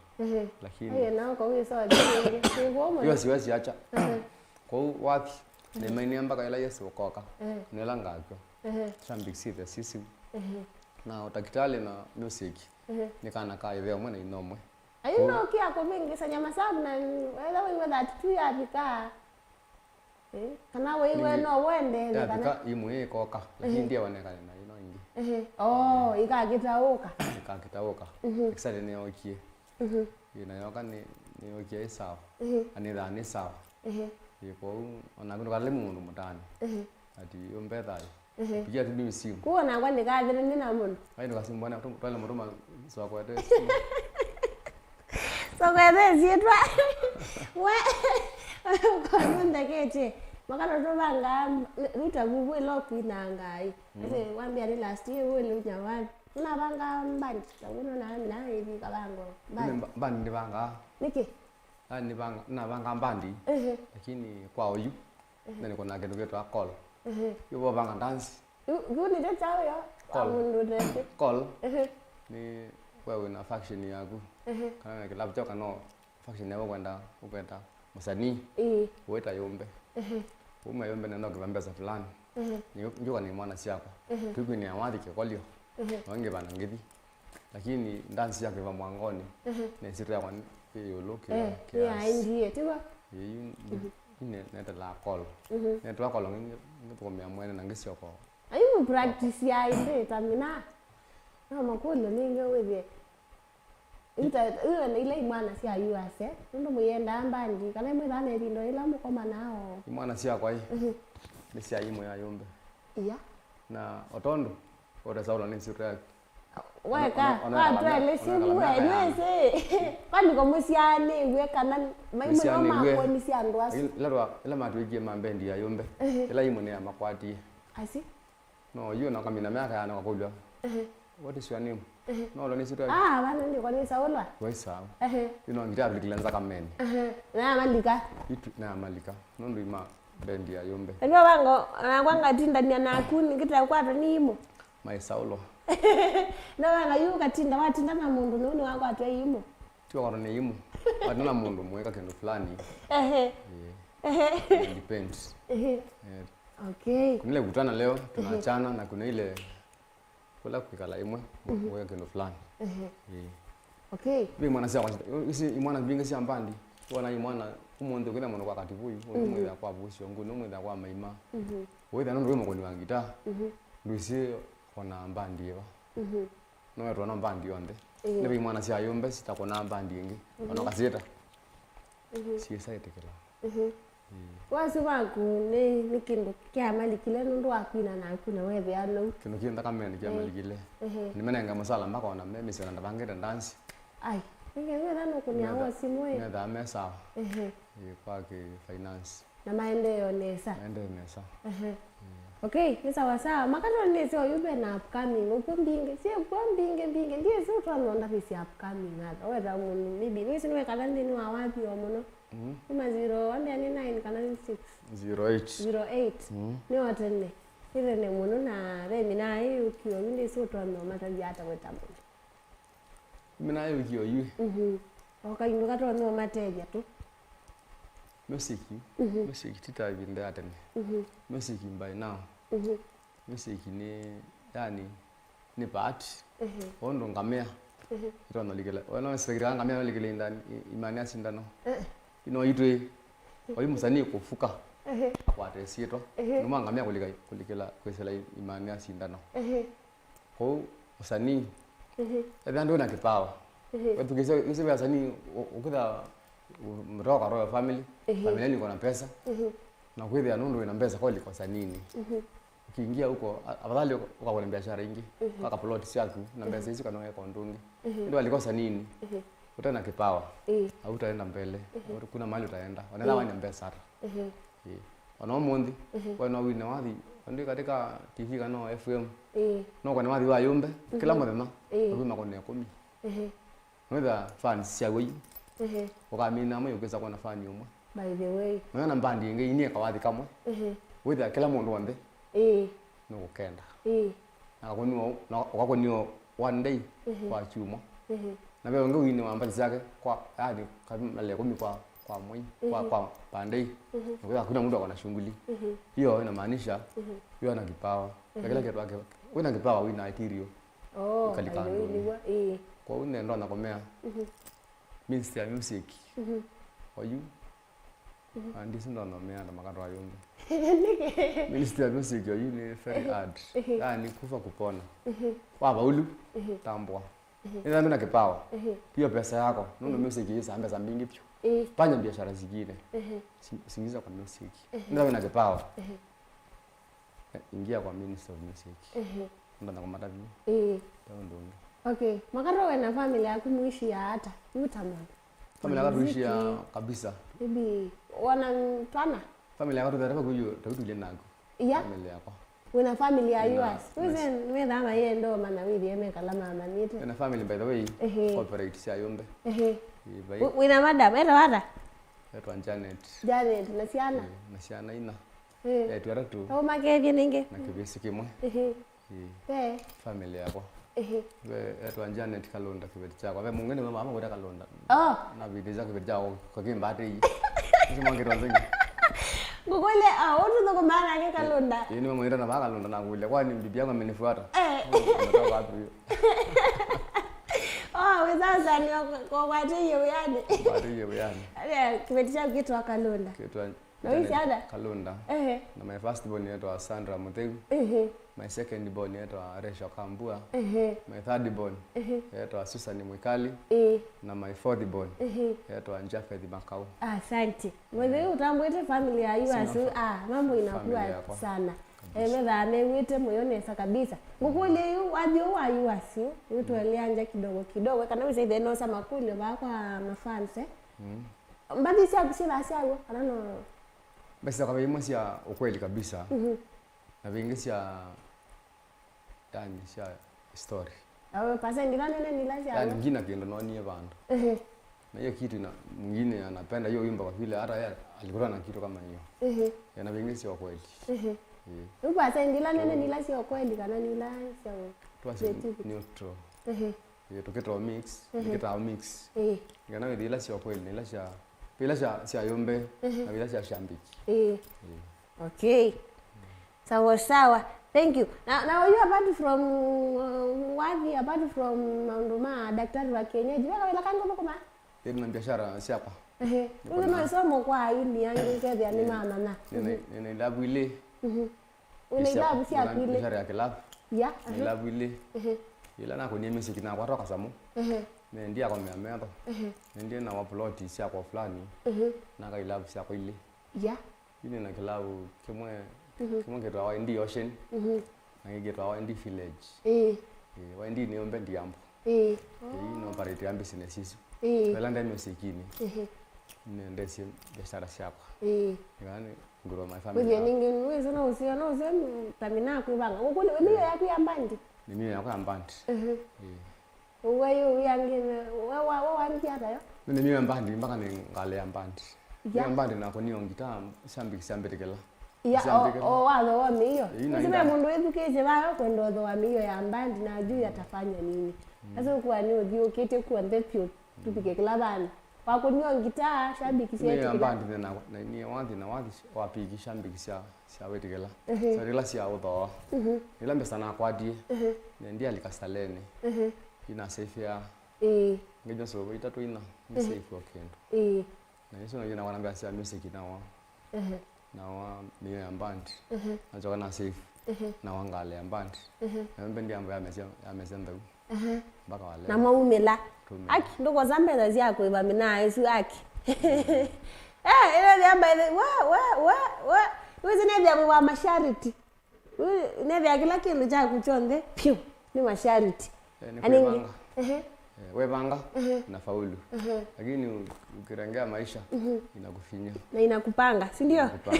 Lakini yosi wasiacha. Kwoou wathi nĩmainĩa mpaka ĩla Yesũ ũkoka. Nĩla ngakw'a. Shambiki syĩthĩa syĩ sivu. Na ũtakitali na music. Nĩ kana ka ĩthe ũmwe na inyia ũmwe. Ayu no kia kũvĩngĩsany'a masavu na wetha wĩw'a thirty-two yavika. Eh, kana wĩw'a no wende kana yavika imwe ĩkoka lakini ndiawonekane na ino ingĩ. Ehe. Oh, ikakĩtaũka. Ikakĩtaũka. Exactly nĩyokie. Ĩ na yoka nĩ nĩyokie ĩ sawa. Anĩthaa nĩ sawa. Ĩ kwoou ona kũndũ kalĩ mũndũ mũtani. Ati yo mbethayo. Pigia tu mimi simu. Kuwa nakwa ndikathire ndina mũndũ. Ai ndukasimu bwana twale mũndũ ma sokwete simu. Sokwete syĩtwa. We kwanundekete. Makano tũvanga ruta vuvu ĩla ũkwinangai. Ese wambia nĩ last year wĩle unya wapi? Unavanga mbandi. Tawino na na hivi kavango. Mbandi. Mbandi ndivanga. Niki? Ah, nivanga navanga mbandi. Lakini kwa oyu. Na niko na kĩndũ kĩtwa call. Yu vovanga dance. Yu yu nĩ kyaũ yo? Call. Mũndũ ndete. Call. Nĩ we wĩna faction yaku. Kana na kilabu kyao kana faction yao kwenda ũkwenda mũsanii. Ĩĩ. Wĩta yũmbe. Uma yũmbe nenda kĩva mbesa fulani. Nĩ njuka nĩ mwana syakwa. Tukwinĩa wathi kĩkolio. Wangi vana ngithi. Lakini ndansi ya kĩva mwangoni nĩ nzito yakwa ĩ ĩũlũ kĩ- eh, kĩasi. Nĩyaendie, tiw'o? Ĩĩ, yu yu ne- netelaa kolo. Netwa kolo ngĩthũkũmĩa mwene na ngĩsyoka. Ayu mu practice ya ĩndĩ tamina. No makũlyo ningĩ wĩthĩe. Ita ĩyo nĩ ila imwana sya U S A, nũndũ mũyendaa mbandi, kana mwĩthaa na ĩvinda ĩla mũkomanaa o. Imwana syakwa ĩ, nĩ sya imwe ya yũmbe. Iya. Na o tondũ ũtasaũla nĩ nzito yaku. Weka watwele simu we nĩwĩsĩ. Kwani ko mũsyaanĩw'e kana maimwe no makwonisye andũ asu? Ila matwĩkie ma mbendi ya yũmbe, ĩla imwe nĩyamakwatie. Asi. No yu na kamina myaka yana kakulya. What is your name? No lo nisi twa. Ah, bana ndiko nĩ Saula. Wai sawa. Yu no ngita alikile nza kameni. Na malika. Itu na malika. No ndo ima mbendi ya yũmbe. Ndio wango na kwanga tindania naku nikita kwata ni imo. Mai Saulo. No wanga yu katinda watinda na mũndũ nũu nĩ wakwatwa imu. Ti wakatwa nĩ imu. Watinda na mũndũ mweka kĩndũ fulani. Ehe. Ehe. It depends. Ehe. Eh, okay. Kunile kutana leo tunaachana na kuna ile kula kwikala imwe mweka kĩndũ fulani. Ehe. Eh. Okay. Bi mwana sia kwa isi imwana mbinga sia mbandi. Wana imwana umunthi kwina mũndũ kwa katibuyu, uyu mwitha kwa bucio, ngu no mwitha kwa maima. Witha no ndwe mukoni wa ngita. Ndwisi kona mbandi eva. No wetwa no mbandi yonthe. Nĩ vei mwana sya yũmbe sitakũnaa mbandi ĩngĩ. Ona kasita. Siĩsa ĩtĩkĩla. Wasyo waku nĩ, nĩ kĩndũ kyamalikile nũndũ wa kwina naku na wethĩa nou. Kĩndũ kĩ nthakamenĩ kyamalikile. Ehe. Nĩmenenga mũsala mpaka ona me mĩsyĩ na ndavangĩte ndansi. Ai, nĩkethĩa nũkũnĩa wo simũ ĩ. Methaa me sawa. Ehe. Ĩ, kwa kĩ finance. Na maendeeo nesa. Maendeeo nesa. Ehe. Okay, nĩ sawa sawa. Makatoni nĩsĩ oyu ve na upcoming. Ũkw'o mbingĩ. Syĩ ũkw'o mbingĩ mbingĩ. Ndiĩsĩ ũtwano ndavĩsya upcoming ata. Wetha mũndũ maybe. Nĩsĩ nĩwekala nthĩnĩ wa wathi o mũno. Mm. Kuma zero, wambia nĩ nine kana nĩ six? Zero eight. Zero eight. Mm. Nĩ o tene. Nĩ tene mũno na ve minaa ĩ ũkio yu ndĩsĩ ũtwano matavya ata weta mũndũ. Mina yo wiki oyu. Mhm. Okaindu katonya matethya tu. Music. Mhm. Music ti ta ivinda ya tene. Mhm. Music by now. Mhm. Music ni yani ni part. Mhm. Ondo ngamia. Mhm. Itonya likela. Wena sikira ngamia likela inda imani asindano. Eh. Ino itwe. Oyu musanii kufuka. Mhm. Akwate sieto. Mhm. Numa ngamia kulika kulikela kwesela imani asindano. Mhm. Kwoou ũsanii, ethĩwa ndwĩ na kĩpawa, wethukĩĩsya ĩsu ve asanii ũkwĩthĩa mtoka royal family, familia niko na pesa, na kwĩthĩa nũndũ wĩ na mbesa kolika ũsaniinĩ. Ũkiingia huko, afadhali ũkakũna biashara ingĩ, ũkaka plot syaku na mbesa isu kana ũeka ũndũ ũngĩ. Ĩndĩ walika ũsaniinĩ, ũte na kĩpawa, hautaenda mbele, kuna mahali utaenda, onetha wĩ na mbesa ata. Ĩĩ. Ona ũmũnthĩ, we no wine wathi, ndĩ katika T V kana o F M. Ĩĩ. No kwane wathi wa yũmbe, kĩla mũthenya, ĩĩ, ũthuma kũne ĩkũmi. Ĩĩ. Nwĩthĩa fans sya wei, ĩĩ, ũkamina amwe ũkwĩsa kwona fan ũmwe. By the way. Mwena mbandi ĩngĩ inie kawathi kamwe. Ĩĩ. Wĩthĩa kĩla mũndũ onthe, ĩĩ, nũkũkenda. Ĩĩ. Na akakũniwa, na ũkakũniwa one day kwa kyumwa. Na ve ũngĩ wine wa mbathi syake kwa, yani, kavimale kũmi kwa, kwa mwei, kwa, kwa per day. Na kwĩthĩa kuna mtu akona shughuli. Hiyo inamaanisha hiyo ana kipawa. Na kila kitu wake, wina kipawa wina material. Oh, ikalika andũ. Ĩĩ. Kwa hiyo ndio ndo nakomea. Ministry ya music. For you. Andisi ndonomea na makatwa yũmbe. Ministry ya music oyu nĩ very hard. Yani kufa kupona. Wavaulu, tambwa. Nĩthambe na kipawa. Hiyo pesa yako, nũndũ music ĩsa mbesa mbingĩ vyũ. Fanya biashara zingine. Si-, singiza kwa music. Nĩthambe na kipawa. Ingia kwa Ministry of Music. Ndonya kũmata vyũ. Ĩĩ. Ve ũndũ ũngĩ. Okay. Makatwa we na family yaku muishia ata? Yu ta mũndũ. Family yako tuishia kabisa. Bibi, wana twana? Family yako tutharaka kuyu tautulie naku. Iya. Family yako. Wina family ya U S. Wĩse nĩwethaa mayendo mana wĩthie mekala mamanyĩte. Wina family by the way. Ehe. Corporate cia yũmbe. Ehe. Ĩĩ, bai. Wĩ- Wĩna madam, eta wata? Etwa Janet. Janet, na ciana? Ĩĩ, na ciana ina. Ĩĩ. Etu atatu. Tau makethie ningĩ. Na kĩvĩsĩ kĩmwe. Ĩhĩ. Ĩĩ. Ve. Family yakwa. Ĩhĩ. Ve etwa Janet Kalunda kĩveti kyakwa. Ve mũngĩ nĩ mama kũta Kalunda. Oh. Na vĩtĩsya kĩveti kyakwa kakĩmbatĩi. Nĩsĩ mwangĩtwa nzengĩ. Ngũkũlye, ah, ũtũthũkũmaa nake Kalunda. Ĩĩ, nĩ mamwĩta na vaa Kalunda na ngũlya. Kwani bibi yangu amenifuata? Eh. Oh, ametoka wapi huyo? Oh, wĩsasani kwa kwa teiye wĩani. Kwa teiye wĩani. Kĩveti kyaku kĩtwa Kalunda. Kĩtwa Na wĩ syana? Kalunda. Ehe. Na my first born yetwa Sandra Mutheu. Ehe. My second born yetwa Rachel Kambua. Ehe. My third born yetwa Susan Mwikali. Ĩĩ. Na my fourth born yetwa Japheth Makau. Asante. Mwethei ũtambwĩte family ya U S, ah, mambo inakuwa sana. Eh, methaa mewĩte mũyo nesa kabisa. Ngũkũlye yu, wathi ũũ wa U S yu, yu tueleanja kidogo kidogo, kana wĩsaithe nosa makũlyo vaa kwa mafans, eh? Mm. Mbathi syaku syĩthaa syaw'o, kana no? Mbathi syakwa ve imwe sya ukweli kabisa. Mhm. Na ve ingĩ sya, yani, sya story. Awe, percent ila nene ni ila sya. Yani, ngina kĩndũ nonie vandũ. Ehe. Na hiyo kitu ina, mwingine anapenda hiyo wimbo kwa vile hata yeye alikutana na kitu kama hiyo. Ehe. Ya, na ve ingĩ sya ukweli. Ehe. Eh. Rĩu percent ila nene ni ila sya ukweli kana ni ila sya u-, twasi neutral. Ehe. Ĩĩ, tũkĩtwa mix, tũkĩtaa mix. Ĩĩ. Ngena wĩthĩ ila sya kweli na ila sya, ila sya, sya yũmbe, na ila sya shambiki. Ĩĩ. Ĩĩ. Okay. Sawa sawa. Thank you. Na, na you apart from, uh, wathi, apart from maũndũ ma daktari wa kienyeji, weka wĩla kangĩ ũthũkũma? Ĩĩ, na biashara syakwa. Ehe. Ũthũ no ĩsomo kwa aini angĩ kethĩa nĩ mamanya. Nĩna, nĩna ilabu ilĩ. Mhm. Wĩna ilavu syaku ilĩ? Biashara ya kilavu. Ya, na ilavu ilĩ. Ehe. Ila nakonie music nakwa toka samu. Ehe. Nendie akomea metho. Ehe. Nendie na waploti syakwa fulani. Ehe. Naka ilavu syakwa ilĩ. Yeah. Yu nĩ na kĩlavu kĩmwe, Mhm. kĩmwe kĩtwawa Indi Ocean, Mhm. na kĩngĩ kĩtwawa Indi Village. Ĩĩ. Ĩĩ, wa Indi nĩ Ombe Ndiambo. Ĩĩ. Ĩĩ, no operate ya business isu. Ĩĩ. Ĩla nde music-inĩ, Ehe. nĩendeesye biashara syakwa. Ĩĩ. Ĩla nĩ ngũrũ my family Wĩthĩa yao. Ningĩ wĩsĩ no ũsio no ũsio tamina kwĩvanga. Ũkũlĩ mĩio yaku ya mbandi. Nĩ mĩio yakwa ya mbandi. Ehe. Ĩĩ. Ũwai ũyangĩ we wa wa wangi atayo. Nĩ mĩio ya mbandi mpaka nĩ ngalĩ ya mbandi. Ya. Ya mbandi nako nĩyo ngitaa syambĩkisya mbĩtĩkĩla. Ya, Syambĩkĩla. O watho wa mĩio. Ĩĩ, na Ũsime ina- mũndũ wĩthukĩĩsye vayo kwenda ũtho wa mĩio ya mbandi na ajui atafanya nini. Sasa kwa nĩ ũthiĩ ũkĩte kuonthe pyũ tupike kĩla vandũ. Wakũnio ngitaa, shabiki Nĩ ya syetikĩla. mbandi nĩ na na nĩ wathi na wathi wapiki syambĩkisya sya wĩtĩkĩla. Ehe. Sya ila sya ũthooa. Mhm. Ila mbesa nakwatie. Ehe. Nĩ ndialika staleni. Ehe. Ina safe ya. Ĩĩ. Ngĩja soko itatũ ina. Nĩ safe o kĩndũ. Ĩĩ. Na isu ndio na wanambia sya music na wa. Ehe. Na wa mĩio ya mbandi. Ehe. Nachoka na safe. Ehe. Na wa ngalĩ ya mbandi. Ehe. Na mbe ndiambo ya mesa ya mesa mbeu. Ehe. Mpaka wale. Na mwaumĩla. Tumĩla. Aki, ndũkosa mbesa sya kũĩva mĩnaa ĩsu aki. Eh, ĩno thĩa by the we we we we. Wĩsĩ nethĩa wĩ wa mashariti. Wĩ- nethĩa kĩla kĩndũ kyaku kyonthe pyũ nĩ mashariti. Eh, nĩ Ani- kwĩvanga. Ehe. Eh, wevanga Ehe. na faulu. Ehe. Lakini ukirengea maisha inakufinya. Na inakupanga, si ndio? Kupanga.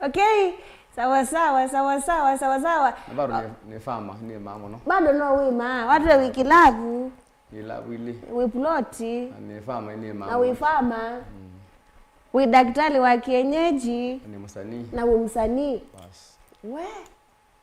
Okay. Sawa sawa sawa sawa sawa sawa. Na bado ni, ni farmer, ni mama no. Bado no wĩmaa, watu wĩ kĩlavu. Ni labu ile. Wĩ ploti. Na ni farmer, ni mama. Na wĩ farmer. Wĩ daktari wa kienyeji. Ni msanii. Na wĩ msanii. Bas. We.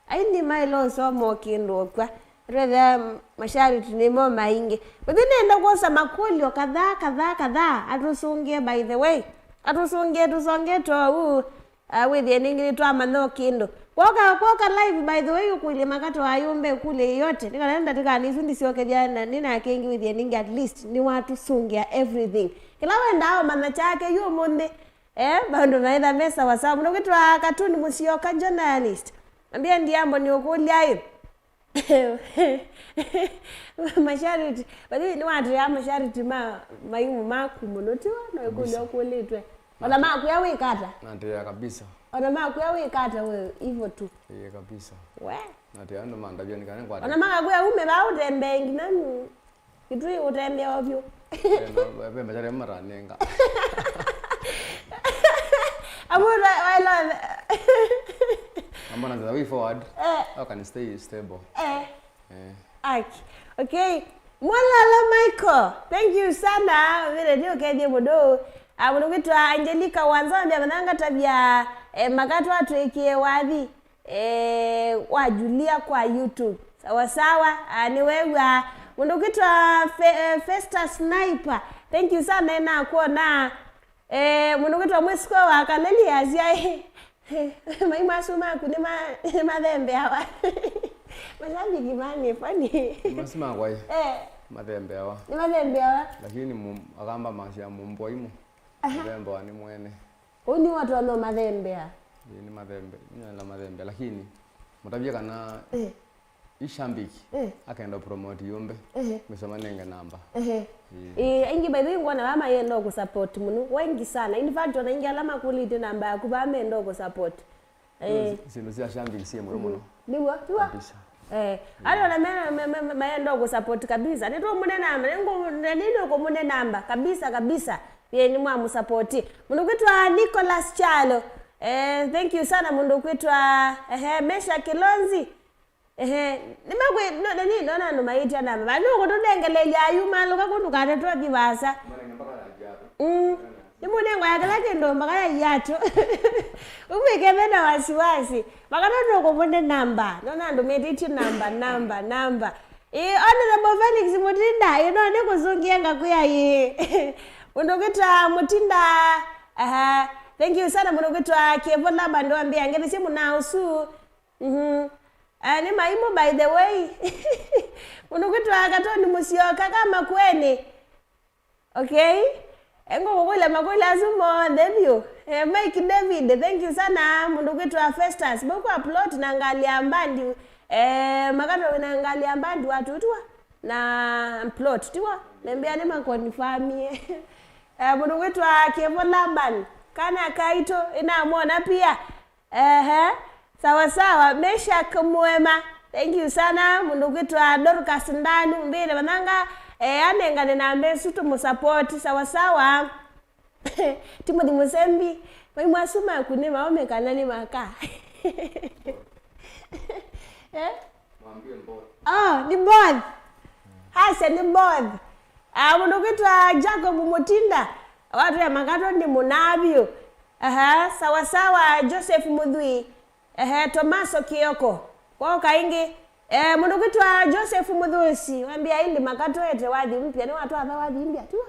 Ai nĩ maĩle ũsoma o kĩndũ ũkw'a. Twethĩa mashariti nĩmo maingĩ. But nenda kwosa makũlyo kadhaa kadhaa kadhaa. Atũsũngĩe by the way. Atũsũngĩe tũsonge too. Uh, wĩthĩe nĩngĩ nĩtwamanya o kĩndũ. Kwoka kwoka live by the way ũkũlye makato ayũmbe kũlye yote. Nĩ kana ndatĩkani isu ndisyokethya na nĩ na kĩngĩ wĩthĩe nĩngĩ at least nĩwatũsũngĩa everything. Kĩla wendaa ũmanya kyake yu ũmũnthĩ. Eh, maũndũ maitha me sawa sawa. Mũndũ kwĩtwa Katuni Mũsyoka journalist. Ambia ndiambo nĩ ũkũlya ĩ. Mashariti. But nĩ watĩa mashariti ma maimu maku mũno tiwa no ĩkũlya ũkũlĩtwe. Ona makuya wĩkata. Natea kabisa. Ona makuya wĩkata we hivyo tu. Iye kabisa. We. Natea ndo mandavya ni kana kwa. Ona makakuya ume ba utembee nginya Kitui utembea ovyo. Vembe chare maranenga. Amuna wailove. Ambona the way forward. Eh, How can you stay stable? Eh. Eh. Aki. Okay. Mwalala Michael, thank you sana. Vile ndio kethie mudo. Ah, mundu kwitwa Angelica Wanzambia mananga tabia eh, makatwa atwikie wathi. Eh, wa Julia kwa YouTube. Sawa sawa. Ah, nĩ wewa. Mũndũ kwĩtwa Fe, eh, Festa Sniper. Thank you sana ena kuona. Eh, mũndũ kwĩtwa Mwĩsiko wa Kaleli asya. Mai masu maku nĩ ma, nĩ mathembeawa. Mashabiki mani funny. Masu makwa ĩ. Eh, Mathembeawa. Nĩ mathembeawa. Lakini mum, akamba masya mumbwa imu. Mathembeawa ni mwene. Ũu nĩ watu wano mathembea. Ĩĩ, nĩ mathembe, nĩ na mathembe, lakini mũtavye kana Eh, ishambiki eh, akenda promote yumbe eh. Mĩsoma nenge namba. Ehe. Ĩĩ. Eh, aingi by the way ngona vaa mayenda kũsupport mũno. Wengi sana. In fact, ona ingi ala makũlĩte namba yaku vaa menda kũsupport. Eh, Syĩndũ sya shambiki syĩ mũno mũno. nĩw'o, nĩw'o. Kabisa. Eh, ala ona me, me, me, me, mayenda kũsupport kabisa. Nĩtũmũne namba, nĩngũ, nĩnĩkũmũne namba kabisa kabisa. Ye nĩ mwamũsupport. Mũndũ kwĩtwa Nicholas Chalo. Eh, thank you sana mũndũ kwĩtwa, ehe, Mesha Kilonzi. Ehe, nĩmakwĩ, no, nani, nona andũ maĩtya namba. Vaa nũkũtũnengelelya ayu malũka kũndũ kate twathi vaasa. Mm. Nĩmũnengo ya kĩla kĩndũ mpaka ya iatũ. Ũmwĩkethe na wasiwasi. Makana nũkũmũne namba. Nona andũ metĩtye namba, namba, namba. Ĩ, Honorable Felix Mutinda, ĩ, no nĩkũsũngĩe ngakwĩa ĩ. Mũndũ kwĩtwa Mutinda, aha. Thank you sana mũndũ kwĩtwa Kĩvũla, bandũ ambĩa ngethi sya mũna ũsu. Mhm. Eh, nĩ maimũ, by the way. Mũndũ kwĩtwa Katoni Mũsyoka ka Makueni. Okay? Eh, ngũkũkũlya makũlyo asu monthe vyũ. Eh, Mike David, thank you sana. Mũndũ kwĩtwa Festus, bau kwa plot na ngalĩ ya mbandi. Eh, makano na ngalĩ ya mbandi watutwa na plot, tiwa? Nembea nĩ makonfamie. Eh, mũndũ kwĩtwa Kevo Laban. Kana kaitũ, ĩnamwona pia. Ehe. Sawa sawa. Meshack Mwema. Thank you sana. Mũndũ kwĩtwa Dorcas Ndanu. Mbĩle manyanga. Eh, anengane na mbesu tũmũsupport. Sawa sawa. Timothy Musembi. Maimwasu maku nĩ maũme kana nĩ maka? Eh? Mwambie both. Oh, nĩ both. Hasa nĩ both. Ah, mũndũ kwĩtwa Jacob Mutinda. Watu ya makato nĩ mũnavyo. Aha, sawa sawa, Joseph Muthui. Ehe, Tomaso Kioko. Kwa kaingĩ. Eh, mũndũ kwĩtwa Joseph Muthusi, wambia indi makatwete wathi mpya, nĩ watwatha wathi mpya, tiwa?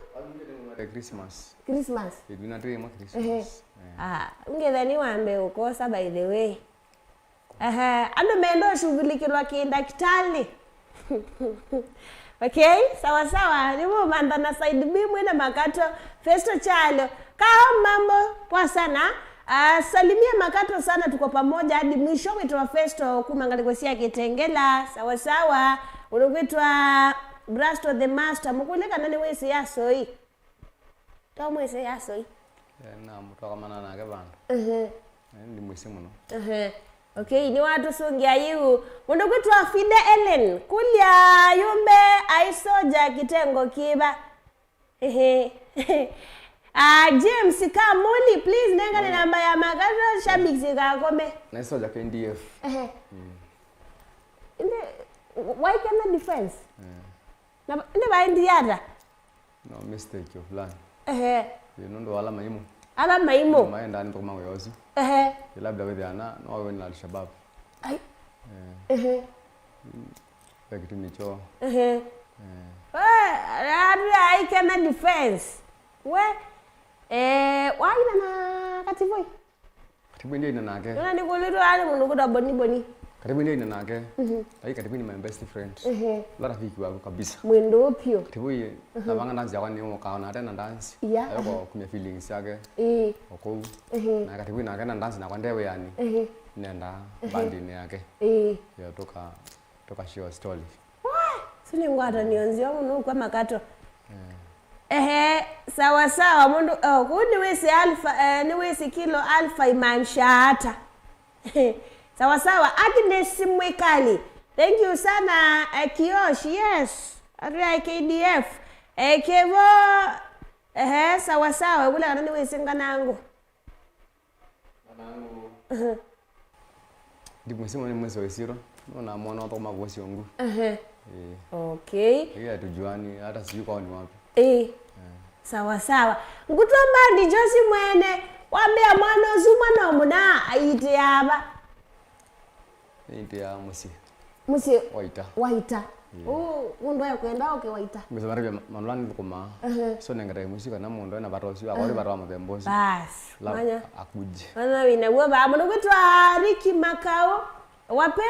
Christmas. Christmas. Ĩtuna tũĩ mwa Christmas. Ehe. Eh. Ah, ngethani wambe ũkosa by the way. Ehe, andũ menda ũshughulikilwa kĩndakitali. Okay, sawa sawa. Nĩmũmantha na side B mwĩna makato. Festo Chalo. Kao mambo, poa sana. Ah, salimia makato sana, tuko pamoja hadi mwisho. Wĩtwa Festo kuma ngalĩko sya Kitengela. Sawa sawa. Ũndũ kwĩtwa Brasto the Master. Mũkũlye kana nĩwĩsĩ ya Soi. Twamwĩsĩ ya Soi. Eh, na mũtwakomana nake vandũ. Mhm. Eh, ndimwĩsĩ mũno. Ehe. Okay, nĩwatũsũngĩa yu. Mũndũ kwĩtwa Fide Ellen, kũlya yũmbe aisoja kitengo kĩva? Ehe. Ah, James Kamuli, please nengane namba ya makato, shabiki sikakome. Naisoja K D F. Ehe. Mm. Indi, why kana defense? Eh. Na indi vaendie ata? No mistake of plan. Ehe. Ĩ, nũndũ ala maimũ. Ala maimũ. Maenda nĩ thũkũma wĩa ũsu. Ehe. Ĩ, labda wĩthĩana no wĩ na Al-Shabaab. Ai. Eh. Ehe. Ve kĩtumi kyoo. Ehe. Eh. Eh, atu aikena defense. We, eh, waina na Katiboi? Katiboi ndiaina nake. Nona nĩkũlĩtwe aĩ mũndũ kwĩtwa Boni Boni. Katiboi ndiaina nake. Mhm. Ai, Katiboi ni my best friend. Ehe. La rafiki wangu kabisa. Mwendũ pio. Katiboi, mhm, navanga dance yakwa nĩ mũkaona tena dance. Yeah, ayoko, aha, kumia feelings yake. Ĩĩ. Okou. Ehe. Na Katiboi nake na dance nakwa nde wĩani. Ehe. Nenda, ehe, bandini yake. Ĩĩ. Yo tuka Tũkashiwa story. Wah! Sili ngwatanĩo nzeo mũno kwa makato. Eh. Ehe, sawa sawa, mũndũ, oh, kũu nĩwĩsĩ alpha, eh, nĩwĩsĩ kilo alpha imaanisha ata. Sawa sawa, Agnes Mwikali. Thank you sana, eh, Kiosh, yes. Atuya K D F. Eh, Kevo, ehe, sawa sawa, kula kana nĩwĩsĩ nganangu. Ndimwĩsĩ mwana mwĩsĩ wa Isiro, no namwona ũthoma kũsĩ ũngu. Ehe. Eh. Okay. Ila tujuani, hata sijui kwao ni wapi. Eh. Eh. Sawa sawa. Ngutwa mbandi Josi mwene, wambĩa mwana ũsu mwana mũna aitĩ ava. Nĩitĩa mũsyĩ. Mũsyĩ Waita. Waita. Mm. Ũũ, mũndũ ekwenda oke Waita. Ngĩsema rĩvya malũa nĩthũkũmaa. Ehe. So nengete mũsyĩ kana mũndũ ena vata ũsu, akorĩ vata wa mũthemba ũsu. Bas, la manya. Akuje. Manya wĩna w'o vaa. Mũndũ kwĩtwa Ricky Makau. Wape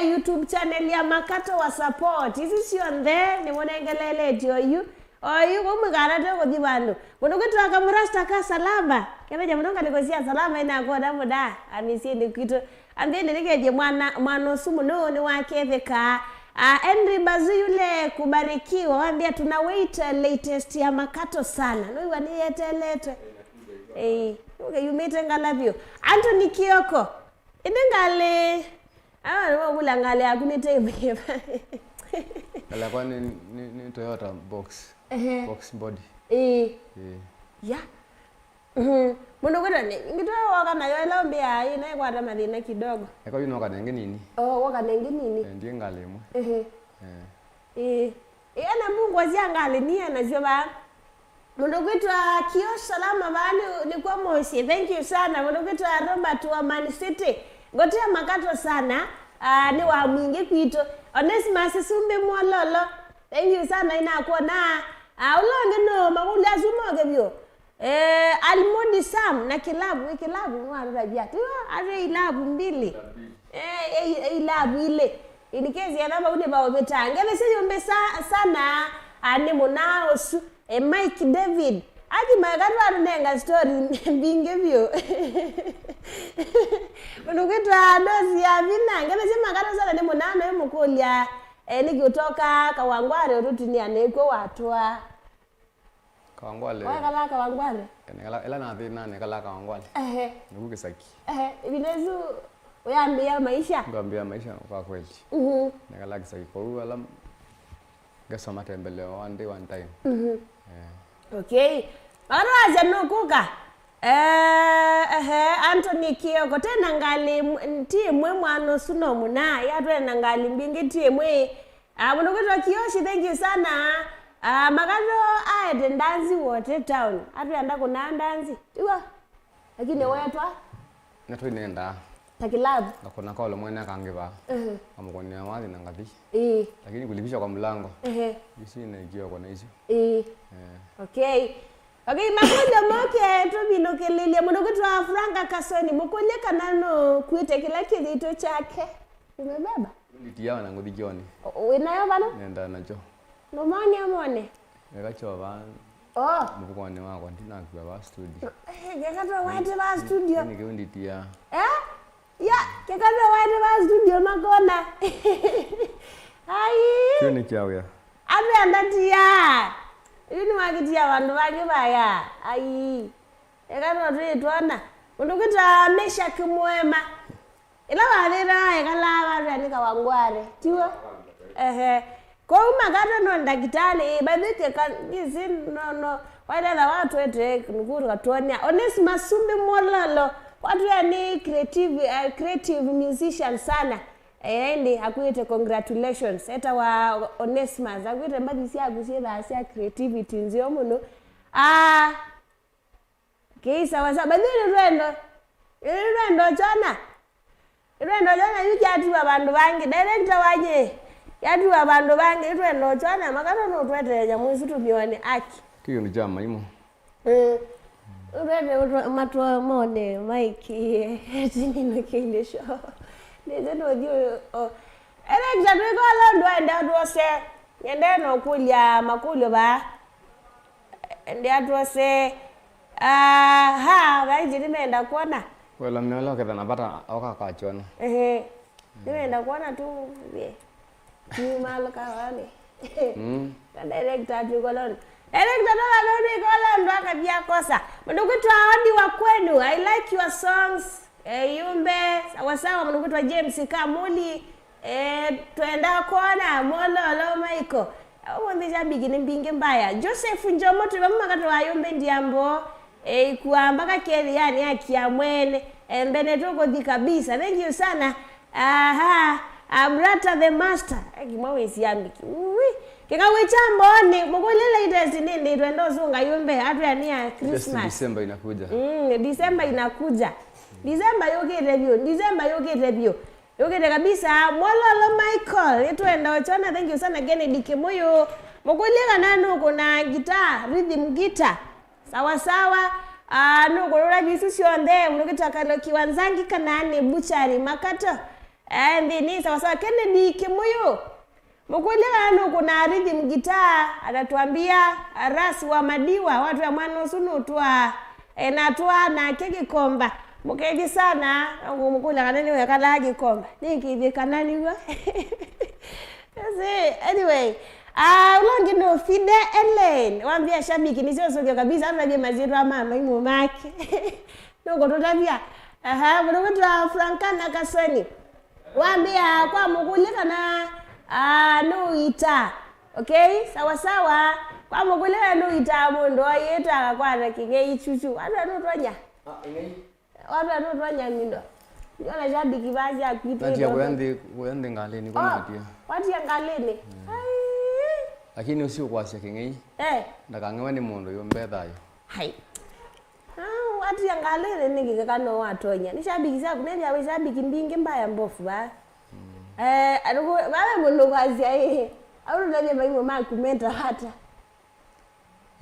YouTube channel ya Makato wa support. Isu syonthe nĩmũnengeleletye oyu. Oyu, kũu mũikanate kũthi vandũ. Mũndũ kwĩtwa Kamurasta ka Salama. Kethenya mũno ngalĩko sya Salama inakwona mũda. Amisyĩnĩ kwitũ. Ambĩnĩ nĩkethye mwana, mwana ũsu mũno nĩwaketheka. Ah, Henry Bazuyule Kubarikiwa, wambia tuna wait, eh, latest ya Makato sana. Nũiwa nĩyeteletwe. Ei, okay, yumĩte ngala vyũ. Anthony Kioko. Ĩndĩ ngalĩ. Ah, nĩwakũlya ngalĩ yaku nĩ type yĩva? Ngalĩ yakwa nĩ, nĩ, nĩ Toyota Box. Ehe. Box body. Ĩĩ. Ĩĩ. Ya. Mhm. Mũndũ kwĩtwa nĩ, ngĩtwa woka nayo ĩla ũmbĩaa ĩ, na ĩkwata mathĩna kidogo. Eka yu noka nengĩ nini. Oh, woka nengĩ nini. Eh, ndiĩ ngalĩ ĩmwe. Ehe. Eh. Ĩĩ. Ĩĩ, na mbungwa sya ngalĩ niĩ nasyo vaa. Mũndũ kwĩtwa Kio Salama vaa nĩ, nĩkw'o mũsyĩ. Thank you sana. Mũndũ kwĩtwa Robert wa Man City. Ngotea Makato sana. Ah, nĩ wa mwingĩ kwitũ. Onesimus Sumbi Mwololo. Thank you sana, inakwona. Ah, ũla ũngĩ no makũlya asu moke vyũ. Eh, Almudi Sam na kilabu, ĩ kilabu nĩwatũtavya. Tiwa, ave ilabu mbili. Eh, eh, eh, ilabu ile. In case ya vau nĩ vaũvĩta. Ngethesya yũmbĩ sa-, sana, ah, nĩ mũna ũsu. Eh, Mike David. Aki Makato anenga story mbingĩ vyũ. Mũndũ kwĩtwa Dosi ya Vina. Ngethesya Makato sana nĩ mũna na mũkũlya. Eh, nĩkĩ ũtoka Kawangware ũtũtinia nĩkw'o watũa? Kawangwale. Wakalaa Kawangwale? Ĩla nathĩna nĩkalaa Kawangwale. Ehe. Nĩku Kĩsaki. Ehe, ĩvinda ĩsu ũyambĩĩa maisha? Ngambĩĩa maisha kwa kweli. Mhm. Nĩkalaa Kĩsaki kũu ala ngesoma tembeleo one day one time. Mhm. Eh. Okay. Vano wasya nũkũka? Eh, ehe, Anthony Kioko, tena ngalĩ m-, ti ĩmwe mwana ũsu no mũna, ya twena ngalĩ mbingĩ ti ĩmwe. Ah, mũndũ kwĩtwa Kiyoshi, thank you sana. Ah, Makatho aete ndanzi wote town. Atwenda kũna ndanzi. Iwa. Lakini wetwa? Nĩtũinendaa. Ta kilabu. Ngakũna kolo mwene akangĩva. Mhm. Ngamũkũnĩa wathi na ngathi. Ĩĩ. Lakini kulipisha kwa mlango. Ehe. Isu ina Kioko na isu. Ĩĩ. Eh. Okay. Okay, makũlyo moke tũvinũkĩlĩlye. Mũndũ kwĩtwa Franka Kasoni, mũkũlye kana nũkuĩte kĩla kĩthito kyake. Umebeba? Nditiawa na ngũthi kyoni. O-, wĩ nayo vano? Nenda nacho. Nũmone amone. Eka chova. Oh. Mũvukonĩ wakwa ndinakua va studio. Eh, keka tũwaete va studio. Nĩ kĩu nditia. Eh? Ya, keka tũwaete va studio makona. Ai. Kĩu nĩ kya wĩa. Ambe andatia. Yu nĩ wakitia vandũ vangĩ vaya. Ai. Eka no twĩtwona. Mũndũ kwĩtwa Meshaki Mwema. Ĩla wathĩna ekalaa vatwĩa nĩ Kawangware, tiw'o? Ehe. Kwoou Makatho no ndakĩtalĩ, ĩ, by the way, keka, ngĩsĩ, no, no, waĩletha watwete nũkũ tũkatwony'a. Onesmus Sumbĩ Mwololo, watwĩa nĩ creative, eh, creative musician sana. Eh, ĩndĩ akwĩte congratulations. Etawa Onesmus, akwĩte mbathi syaku syĩthaa sya creativity nzeo mũno. Ah, Okay, sawa sawa. But then nĩtwenda, nĩtwenda ũkyona. Nĩtwenda ũkyona yu kyatiwa vandũ vangĩ. Director waje, yatiwa vandũ vangĩ, nĩtwenda ũkyona. Makatho nũtwetee nyamũ isu tũmyone aki. Kĩndũ kya maimũ. Mm. Nũtwete ũtwa-, matwa mone Mike, eti nĩnũkĩlye show. Nĩthe nũthi ũ-, o. Director, twĩka ũla ũndũ waenda ũtwose. Nyende no kũlya makũlyo vaa. Ndia twose. Aha, vaingi nĩmenda kwona. Wela mĩola ũketha na vata oka kwa kyona. Ehe. Nĩmenda kwona tu ye. Ni malo kawani. Mm. Na director atu kolon. Director no vano ni kolon ndo akabia kosa. Mũndũ kwĩtwa Odi wa kwenu. I like your songs. Eh, yumbe. Sawa sawa, mũndũ kwĩtwa James Kamuli. Eh, twenda kwona Mwololo Michael. Ũmũnthĩ shabiki nĩ mbingĩ mbaya. Joseph Njomo, twĩ vamwe Makatho wa yũmbe ndiambo. Eh, ikuamba kakethĩ yani akia mwene. Eh, mbene tũkũthi kabisa. Thank you sana. Aha, Abrata the master. Eh, kimwe wĩ shabiki. Ui. Kĩka wĩ kyambonĩ, mũkũlye latest nĩ ndĩ twenda ũsunga yũmbe. Atwĩa nĩ ya Christmas. December inakuja. Mm, December inakuja. December yũkĩte vyũ. December yũkĩte vyũ. Yũkĩte kabisa, Mwololo Michael, nĩtwenda ũkyona, thank you sana, Kennedy Kĩmũyũ. Mũkũlye kana nũkũna guitar, rhythm guitar. Sawa sawa, ah, nũkũlũla visu syonthe, mũndũ kwĩtwa Kaloki wa Nzangi kana nĩ Buchari Makatho. Eh, nthĩnĩ, sawa sawa, Kennedy Kĩmũyũ. Mũkũlye kana nũkũna rhythm guitar, atatuambia Ras wa Madiwa, watwĩa mwana ũsu nũtwaa, e, natwaa nake Gĩkomba. Mũkethĩ sana, ngũmũkũlya kana nĩwekalaa Gĩkomba. Nĩkĩthĩ kana nĩw'o. Anyway, ah, ũla ũngĩ nũ Fide Ellen. Wambia shabiki nĩsyo ũsũngĩo kabisa, atũtavye masyĩtwa ma maimũ make. Nũkũtũtavya. Aha, mũndũ kwĩtwa Frankana Kasoni. Wambĩa kwa mũkũlye kana, ah, nũitaa. Okay, sawa sawa. Kwa mũkũlye kana nũitaa mũndũ ayĩta akakwata kĩng'ei chuchu. Watu anũtonya. Ah, ĩng'ei. Watu anũtonya mindo. Ndiona shabiki basi akuitwa. Natia kuya nthĩ, kuya nthĩ ngalĩnĩ kwa natia. Watia ngalĩnĩ. Ai. Lakini ũcio kwasya kĩng'ei. Eh. Ndakang'ewe nĩ mũndũ yũmbe thayũ. Hai. Ah, watia ngalĩnĩ nĩngĩ keka no watonya. Nĩ shabiki syaku, nethĩa wĩ shabiki mbingĩ mbaya mbofu vaa. Mm. Eh, andũ kũ-, vaa ve mũndũ kwasya ĩ. Au nũtavye maimũ maku meta ata.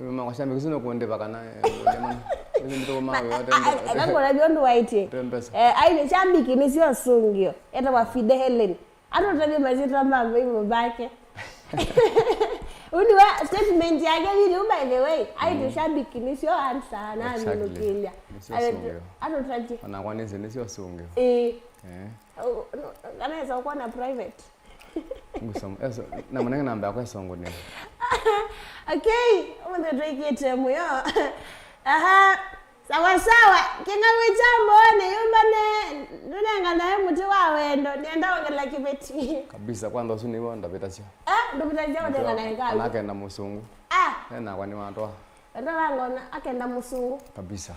Ĩmwe makwa shabiki sino kũndĩva kana, eh, ndemana. Ĩmwe ndĩtũkũma wĩ wa tembe-, akakũna vyo ndũ waĩtye. Tembesa. Eh, ai nĩ shabiki nĩsyo sũngĩo. Etawa Fide Helen. Atũtavye masyĩtwa ma maimũ make. Ũni wa statement yake vili, by the way, aitũ shabiki nĩsyo answer na minũkĩlya. Nĩsyo sũngĩo. Atũtavye. Onakwa nĩsĩ nĩsyo sũngĩo. Ĩĩ. Eh. Kana esa ũkwona private. Ngusoma. Eso, na mwanenge namba yakwa esongo nĩ. Okay, ũmũnthĩ twĩkĩte mũyo. Aha, sawa sawa. Kĩng'ang'u kya Mbooni, yũmbane, ndũnenganae mũtĩ wa wendo, nĩenda ongela kĩveti. Kabisa, kwanza ũsu nĩw'o ndavĩtasya. Ah, ndũvĩtasya ũnenganae kangĩ. Anakenda mũsũngũ. Ah. Enakwa nĩwatwa. Enda wangona akenda mũsũngũ. Kabisa.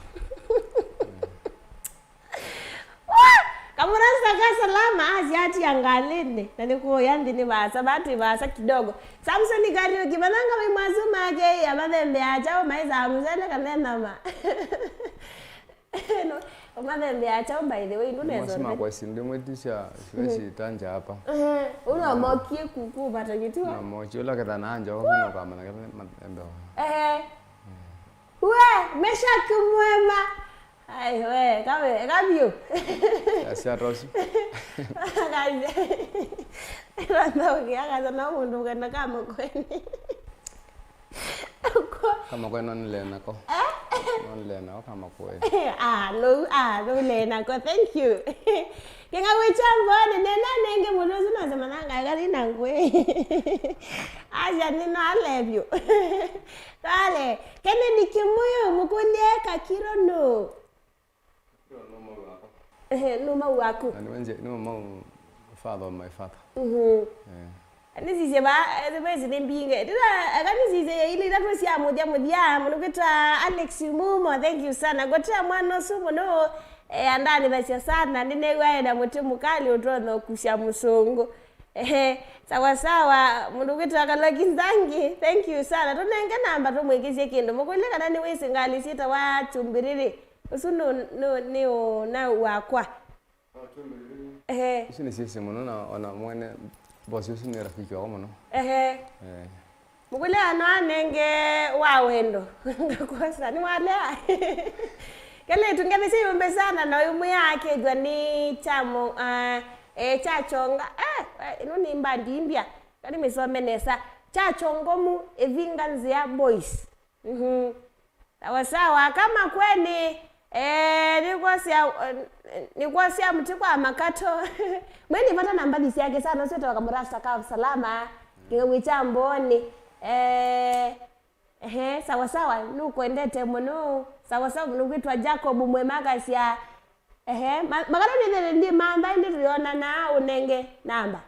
Wah! Kamũrasta ka Salama asyatia ngalĩnĩ, na nĩkũya nthĩ nĩ vaasa, vaa twĩ vaasa kidogo. Samson Kariuki, mananga mai mwasu make, ya mathembea kyaũ, maĩsaa mũsele kana enama? No, ũmathembea kyaũ, by the way, ndũnesa. Mwasu makwa ĩsi ndĩmwĩtisya, siwezi tanja hapa. Ehe, ũno mokie ku-, kũvata kĩtiwa. Na mokie ũla ketha na anja, ũno kamana ketha mathembea. Ehe. We, Meshaki mwema. Ai, we, kawe, kavyũ. Yasya tosu. Kaze. Randa ũkĩakaza no mũndũ ũkenda kama kweni. Kama kweni no nĩle nako. Eh? No nĩle nako kama kweni. Ah, no, ah, no nĩle nako. Thank you. Kĩng'ang'u kya Mbooni, nena nenge mũndũ ũsu nose mananga kali na ngwe. Aja nĩ no alevyo. Kale, Kennedy Kimuyu, mũkũlye Kakiro nũ? Ehe, nũ mau waku? Na nĩwe nje, nĩwe mau father of my father. Mhm. Eh. Nĩsisye va, eh, vesi nĩ mbingĩ. Tĩla, aka nĩsisye ya ili itatũ sya mũthya mũthya, mũndũ kwĩtwa Alex Mumo, thank you sana. Ngotea mwana ũsu mũno, eh, andanĩthasya sana, nĩnew'ae na mũtĩ mũkali ũtonya ũkusya mũsũngũ. Ehe, sawa sawa, mũndũ kwĩtwa Kaloki Nzangi, thank you sana. Tũnenge namba tũmwĩkĩsye kĩndũ. Mũkũlye kana nĩwĩsĩ ngalĩ syĩtawa Chumbiriri. Ũsu nũ, nũ, nĩ ũna wakwa. Ehe. Ũsu nĩ syĩsĩ mũno na ona mwene boss ũsu nĩ rafiki wakwa mũno. Ehe. Eh. Mũkũlya no anenge wa wendo. Ngakosa, nĩwalea. Kelĩtu ngethi syĩ yũmbe sana na ũimwĩa akĩthwa nĩ kya mo-, ah, eh, kya kyonga. Eh, eh, ĩno nĩ mbandi mbya. Kani mĩsome nesa. Kya kyongomu, ĩvinga nzĩa boys. Mhm. Sawa sawa, kama kweni, eh, nĩkwosya, eh, nĩkwosya mũtĩ kwa makato. Mweni vata na mbathi syake sana, ũsu etawa Kamurasta ka Salama, kĩng'ang'u kya Mbooni. Eh, ehe, sawa sawa, nũkwendete mũno. Sawa sawa, nũkwĩtwa Jacob Mwema akasya, ehe, ma-, makano nĩthele ndi mantha, ĩndĩ tũyonana, ũnenge namba.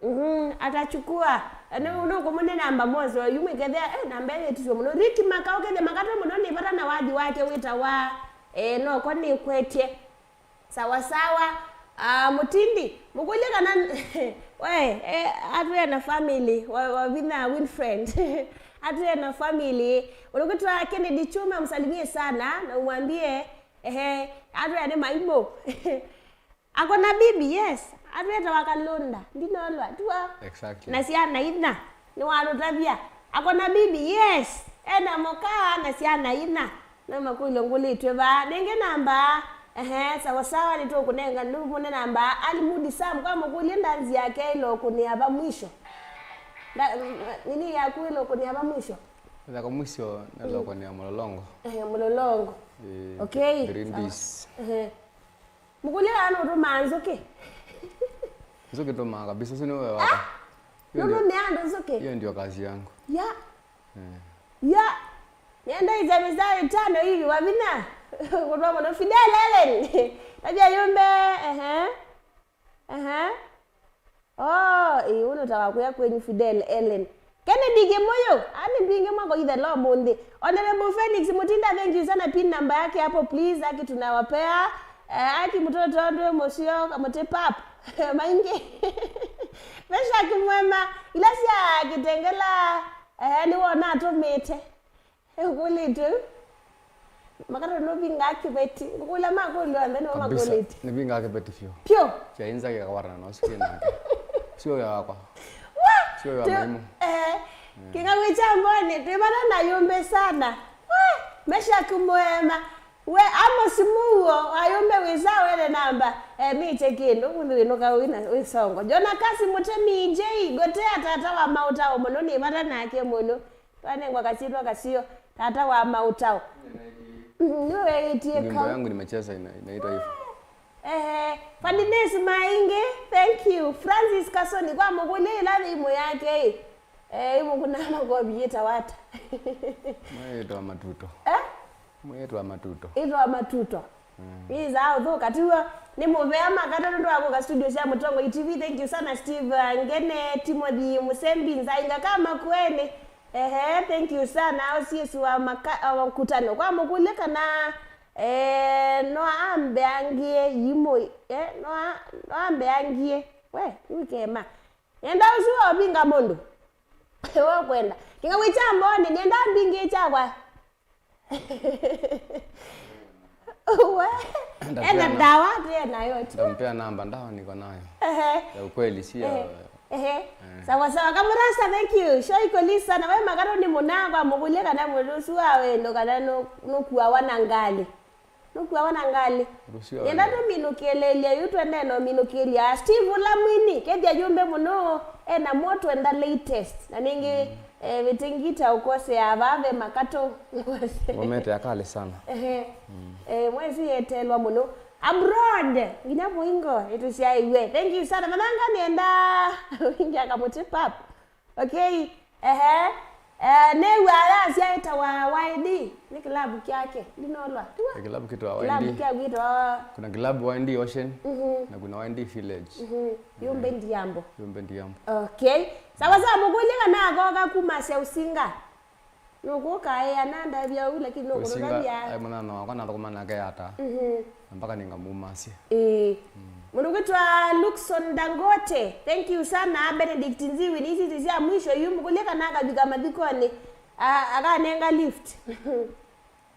Mhm, atachukua. Nũ-, nũkũmũne namba Mose, yu mwĩkethĩa, eh, namba ĩyo ĩtusyo mũno. Ricky Makau, kethĩa makatwe mũno nĩ vata na wathi wake wĩtawa, eh, noko nĩkwetye. Sawa sawa. Ah, Mutindi, mũkũlye kana, we, eh, atwĩa na family, wa, wa Vinya Winfriend. Atwĩa na family. Ũlũkĩtwa Kennedy Chuma, msalimie sana, na umwambie, ehe, atwĩa nĩ maimũ. Ako na bibi, yes. Atwĩtawa Kalunda, ndinolwa, tuo. Exactly. Na syana inya, nĩwatũtavya. Ako na bibi, yes. Ena mũka na syana inya. No makũlyo ngũlĩtw'e vaa. Nenge namba, ehe, sawa sawa, nĩtũkũnenga, nũmũne namba. Alimudi Sam, kwa mũkũlye ndanzi yake ĩlokũnĩa va mwisho. Nda-, nini yaku ĩlokũnĩa va mwisho? Thako mwisho, nĩlokũnĩa mũlolongo. Ehe, mũlolongo. Eh, okay, green sawa. Beans. Ehe. Mũkũlye kana nũtũmaa nzũkĩ? Nzũkĩ tũmaa kabisa, ũsu nĩ wĩa wakwa. Ah! Hiyo ndio, nũtũmĩa andũ nzũkĩ? Hiyo ndio kazi yangu. Ya. Eh. Ya. Nenda ija mistari tano hivi, wa Vinya. Kũtwa mũno Fidel Ellen. Tabia yumbe, ehe. Ehe. Oh, ĩĩ, ũnũtawa kũya kwenyu Fidel Ellen. Kennedy Kĩmũyũ, ani mbingĩ mwako ithe lo mũnthĩ. Honorable Felix Mutinda, thank you sana, pin number yake hapo please, aki tunawapea. Eh, aki mtoto ndwe mũsio, kamũtĩ pap. Maingĩ. Meshaki Mwema, ila sya Kitengela, eh, nĩwona atũmĩte. Ngũlĩtwe. Makatwe nũvingaa kĩveti. Ngũkũlya makũlyo onthe nĩmo makũlĩtye. Nĩvingaa kĩveti vyũ. Vyũ. Kyainza kĩkakwatana na ũsu kĩ nake. Sio wĩa wakwa. Wa! Sio wĩa wa maimũ. Eh, kĩng'ang'u kya Mbooni, twĩ vata na yũmbe sana. Wa! Meshaki Mwema. We, Amos Muo, wa yũmbe wĩsa wene namba. Eh, mĩkye kĩndũ, mũndũ wĩnũka wĩna wĩsongo. Jonakasi Mũtemi J, ngotea tata wa maũtao mũno, nĩ vata nake mũno. Twanengwa kasyĩtwa kaseo, tata wa maũtao. Mm, nĩweetie kau. Nyimbo yangu nimecheza ina-, inaitwa hivyo. Ehe, Ferdinand Maingi, thank you. Francis Kasoni, kwa mũkũlye ĩla thimũ yake ĩ. Eh, ĩvuku na makovi yĩtawa ata? Mwĩĩtu wa matuto. Eh? Mwĩĩtu wa matuto. Ĩtawa matuto. Mm. Ĩsaa ũthũka tiw'o. Nĩ mũvea makata nũndũ wa kũka studio sya Mũtongoi T V. Thank you sana Steve, uh, Ngene, Timothy Musembi, Nzainga kama kwene. Ehe, thank you sana. Osiesi wa maka-, wa mkutano. Kwa mũkũlye kana, eh, no ambeangie yimũ, eh, no a-, no ambeangie. We, nĩwĩkema. Nenda ũsu wa ũvinga mũndũ. Wokwenda. Kĩng'ang'u kya mbonĩ, nenda mbingĩ kyakwa. We, ena ndawa, twĩ nayo tu. Ndampea namba, ndawa niko nayo. Ehe. Ya ukweli, sio? Ehe. Ehe. Eh. Sawa sawa. Kamurasa, thank you. Show iko lisa, na we makaro nĩ mũnangwa, mũkũlye kana mũndũ ũsu wa wendo, kana nũ-, nũkuawa na ngalĩ. Nũkuawa na ngalĩ. Ũndũ ũcio. Nenda tũminũkĩlĩlye yu twendee na ũminũkĩlya. Steve ũla mwini, kethya yũmbe mũno, e namo twenda latest. Na ningĩ, eh, vĩtingita ũkosea vaa ve makatũ. Ngomete akale sana. Ehe. Eh, mwezi yetelwa mũno. Abroad, nginya mũingo, ĩtũsyaĩw'e. Thank you sana. Mananga nenda, ingi akamũtĩ pap. Okay. Ehe. Eh, nĩw'a yasya ĩtawa Y D. Nĩ kĩlabu kyake. Ndinolwa. Tiwa? Kĩlabu kĩtawa Y D. Kĩlabu kya kwĩtawa. Kuna kĩlabu Y D Ocean, mhm, na kuna Y D Village. Mhm. Yũmbe Ndiambo. Yũmbe Ndiambo. Okay. Sawa sawa, mũkũlye kana akoka kuma sya Usinga. Nũkũkaĩa na ndavya ũu, lakini nũkũtũtavya. Ai mwana wakwa nathũkũma nake ata. Mhm. Na mpaka ningamumasya. Ĩĩ. Mũndũ kwĩtwa Luxon Dangote, thank you sana. Benedict Nziwi, nĩ isi sya mwisho yu, mũkũlye kana akavika mathikonĩ, a-, akanenga lift.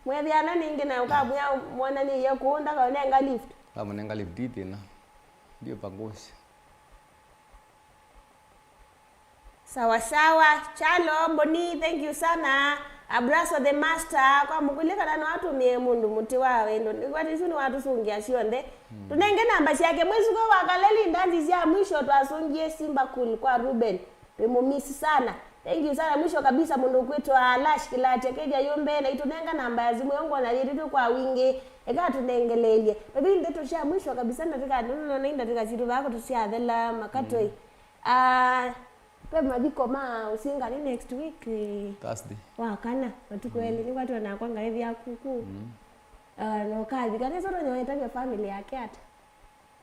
Mwethiana ningĩ na ũkamwĩa mwananĩie kũũ ndakanenga lift. Kamũnenga lift, ndi thĩna. Ndio pangusi. Sawa sawa. Chalo Mboni, thank you sana. Abraso the master, kwa mũkũlye kana no atũmĩe mũndũ mũtĩ wa wendo. Nĩkwati isu nĩwatũsũngĩa syonthe. Mm. Tũnenge namba syake. Mwĩsuko wa Kaleli ndanzi sya mwisho twasũngie Simba Cool kwa Ruben. Twĩmũmisi sana. Thank you sana. Mwisho kabisa mũndũ ũkwĩtwa Lash Kilatia kethya yũmbe na itũnenga namba ya simũ yo ngona yĩtĩtwe kwa wingĩ. Eka tũnengeleelye. Maybe ndeto sya mwisho kabisa ndatĩka nũnona ndatĩka sitũ vako tũsyathela makatoi. Mm. Ah, ve mathiko ma Usinga nĩ next week, eh, Thursday. Wa kana, matukũ elĩ, nĩkwatwa nakwa ngaĩthĩa kuku. Mm. Ah, na ũkavika, nĩso tonyawetavya family yake ata?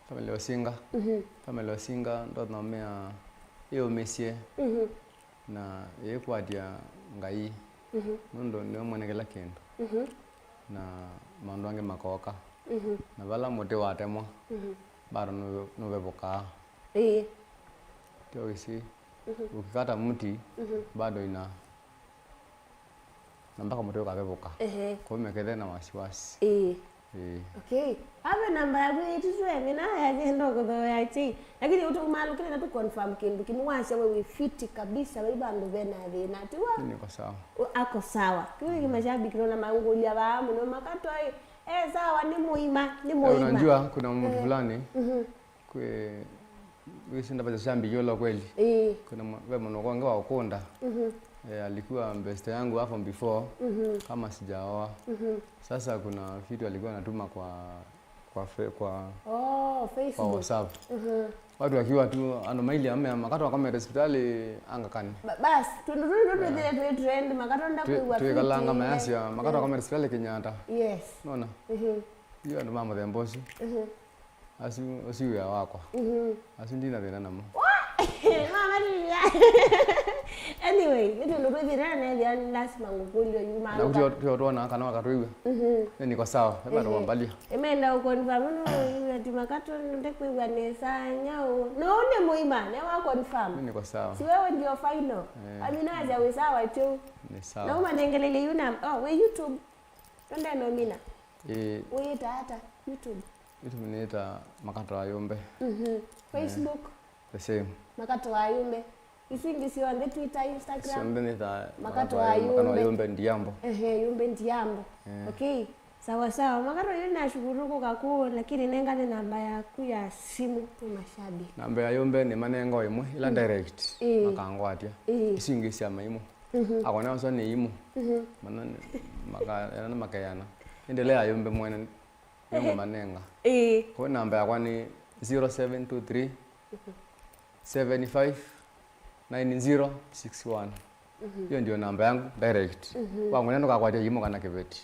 Family Usinga. Mhm. Family Usinga, ndothomea ĩũmĩsye, mhm, na ĩkwatya Ngai. Mhm. Nũndũ nĩwe mwene kĩla kĩndũ. Mhm. Na maũndũ angĩ makoka. Mhm. Na vala mũtĩ watemwa, mhm, bado nũve-, nũvevũkaa. Ĩĩ. Tyo wĩsĩ, mhm, ũkikata mũtĩ, mhm, bado ina, na mpaka mũtĩ ũkavevũka. Ehe. Kwa hiyo mekethe na wasiwasi. Ĩĩ. Ĩĩ. Okay. Ave namba yaku ĩtitwe, mina yake ndo kuthoya chi. Lakini utumalukile na tu confirm kindu kĩmwe wasya we wĩ fiti kabisa, we bandũ vena thĩna. Tiwa? Niko sawa. U-, ako sawa. Kiu nĩ mashabiki nona mangũlya vaa mũno makatwa, eh, sawa, nĩ mũima, nĩ mũima. Eh, unajua kuna mtu fulani, mhm, kwe, wisi ndavaja shabiki ula kweli. Eh. Kuna mwa-, ve mũndũ ũngĩ wa ũkũnda. Mhm. Eh, alikuwa best yangu hapo before, mhm, kama sijaoa. Mhm. Sasa kuna vitu alikuwa anatuma kwa, kwa fe-, kwa, oh, kwa Facebook. WhatsApp. Mhm. Watu wakiwa tu, andũ mailye ame, makatwa wakomete hospitali Aga Khan. Ba-, basi, tũndũ tũtũ tũtwĩthĩe twĩ trend, makatwa nda kwĩw'a twĩkalanga fit, mayasya, makatwa wakomete hospitali Kenyatta. Yes. Nona? Mhm. Hiyo andũ ma mũthemba ũsu. Mhm. Asu, ũsu wĩa wakwa. Mhm. Asu ndina thĩna namo. Mama nĩya. Anyway, nĩ tondũ kwĩ thĩna na ethĩa nĩ lazima ngũkũlye yu. Na mama. Ũtio, tio tuona kana wakatwĩw'a. Mhm. Nĩ niko sawa. Ema, ehe, ndo mbalia. Emenda ũkonfirm no ati makatwa ndekwĩw'a nesa nyau. No nĩ mũima, ne wa confirm. Nĩ niko sawa. Si wewe ndio final. Eh. Amina aja wĩ sawa tu. Nĩ sawa. Na umanengelele yu na, oh, we YouTube. Twende nomina. Eh. Wĩta ata YouTube? YouTube nĩta Makato Ayũmbe. Mhm. Eh. Facebook? The same. Makato Ayũmbe. Isu ingĩ syonthe, Twitter, Instagram? Syonthe nĩta Makato Makato Ayũmbe. Ayũmbe Ndiambo. Ehe, Yũmbe Ndiambo. Eh. Okay. Sawa sawa. Makato, yu nashukuru kũka kũũ, lakini nengane namba yaku ya simu nĩ mashabiki. Namba ya Yũmbe nĩ manengo ĩmwe, ila, mm, direct, ĩĩ, makangwatya. Ĩĩ. Isu ingĩ sya maimũ. Mhm. Akona ũswa nĩ imũ. Mhm. Mana nĩ-, maka-, ena nĩ makeana. Ĩndĩ ĩla ya Yũmbe mwene, ehe, nĩngũmanenga. Ĩĩ. Kwa namba yakwa nĩ zero seven two three, seven five, nine zero six one. Hiyo ndio namba yangu direct. Wang'wona ndũkakwatya imũ kana kĩveti.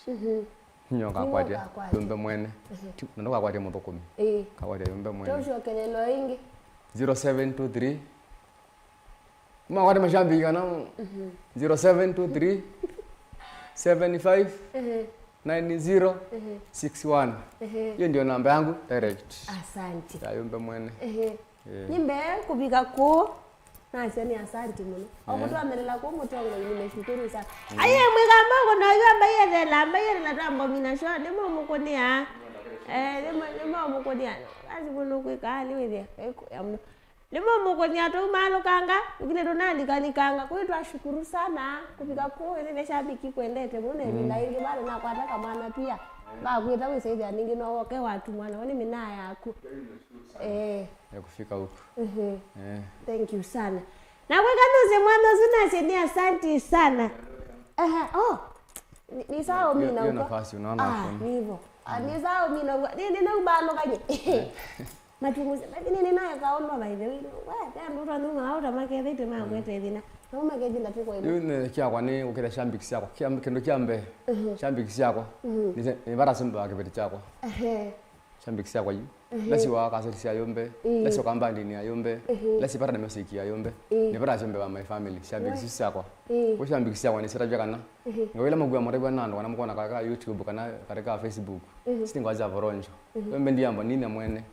Nyo kakwatya, kakwatya yũmbe mwene. Ti- na ndũkakwatya mũthũkũmi. Ĩĩ. Kakwatya yũmbe mwene. Tũcokelelwa ĩngĩ. Zero seven two three. Makwatya mashabiki kana? Zero seven two three, seven five, nine zero six one. Hiyo ndio namba yangu direct. Asante. Ya yũmbe mwene. Ehe. Eh. Nĩ mbee kũvika kũũ, nasya nĩ asanti mũno. O kũtwamĩlĩla kũũ mũtongoi, nimeshukuru sana. Aye, mwĩkamba ũkũna ũyũ ambaiyethela, ambaiyethela twambomina shwa, nĩmũmũkũnĩa. Eh, nĩmũ- nĩmũmũkũnĩa. Basi mũndũ kwĩkaa nĩ wĩthĩa. Nĩmũmũkũnĩa tũumalũkanga, ũkile tũnalikalikanga. Kwa hiyo twashukuru sana kũvika kũũ, ĩthĩnĩ shabiki kwendete mũno, ĩvinda ĩngĩ bado nakwata kamwana pia. Vakwĩta wĩsaithĩa ningĩ no woke watumwa, na nĩ mĩnaa yaku. Eh. Ya kufika huku. Mhm. Eh. Thank you sana. Na kwĩka nũsĩ mwana ũsu nasye nĩ asanti sana. Aha, oh. Ni, ni sawa. Hiyo, mina hiyo nafasi unaona. Ah, hapo. Ni hivyo. Ah, ni sawa mina. Ni, ni na ubano kanye. Matunguzi, lakini ni naye kaono by the way. Wa, ya ndo twa numa au tamakethete makwete thina. Na umakethina tu kwa. Yu nĩ kyakwa nĩ gũkĩra shabiki syakwa. Kĩa, kĩndũ kya mbee. Shabiki syakwa. Nĩ, nĩ vata simba kĩveti kyakwa. Ehe. Shabiki syakwa yu. Lasi wa kaseti sya yũmbe. Lasi wa kambandini ya yũmbe. Lasi pata na mĩsiki ya yũmbe. Nĩ pata syũmbe wa my family. Shabiki syakwa. Kwa shabiki syakwa nĩ sitavya kana. Ngawĩla makuwa matavya na andũ kana mkona katika YouTube kana katika Facebook. Sisi ngwa za voronjo. Yũmbe ndiamba nina mwene.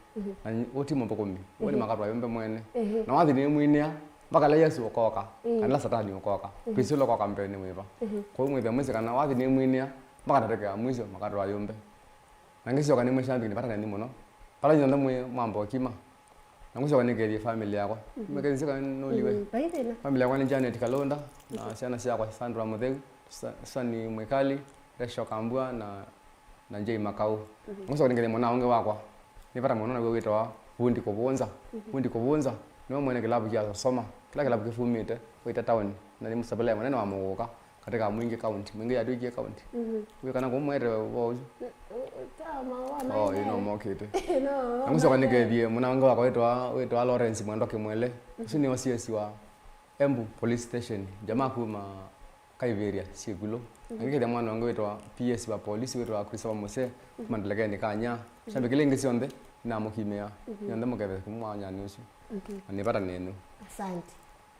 Na ũti mũthũkũmi. Wani makatwa yũmbe mwene. Na wathi nĩ mwinĩa. Mpaka la Yesu ũkoka. Kana la Satani ũkoka. Pisi ũla ũkoka mbee nĩ wĩva. Kwa hiyo mwĩthĩa mwĩsĩ kana wathi nĩ mwinĩa. Mpaka ndatĩka ya mwisho makatwa yũmbe. Na ngĩsyoka nĩ mwĩshabiki nĩ vata nĩ mũno. Vala nyonthe mwĩ mwamba ũkima. Na ngũsyoka nĩkethie family yakwa. Mekethie kana nũliwe. Family yakwa nĩ Janet Kalonda, na syana syakwa Sandra Mutheu, Sa- Sani Mwikali, Resho Kambua, na, na Jay Makau. Ngũsyoka nĩkethie mwana ũngĩ wakwa. Nĩ vata mũno naw'o wĩtawa Vundi Kũvũnza. Vundi Kũvũnza, nĩwe mwene kĩlavu kya Sosoma. Kĩla kĩlavu kĩfumĩte, wĩta town. Na nĩ mũsapelea mũnene wa mũgũka. Katika Mwingi County, Mwingi yatwikie county. Wĩ kana kũmwete wo ũsu? Oh, you know, mokĩte. Na ngũcoka nĩkethie mũnango wakwa wĩtwa, wĩtwa Lawrence Mwendwa Kĩmwele. Ũsu nĩ O C S wa Embu Police Station. Jamaa kuma Kaiveria Syĩkulũ. Na ngĩkethia mwana wangu wĩtwa P S wa polisi wĩtwa Christopher Muse, kuma Ndelekenĩ Kanya. Shabiki lĩngĩ syonthe, namũkimĩa. Nyonthe mũkethe kuma wanyanĩ ũsu. Na nĩ vata nenyu. Asante.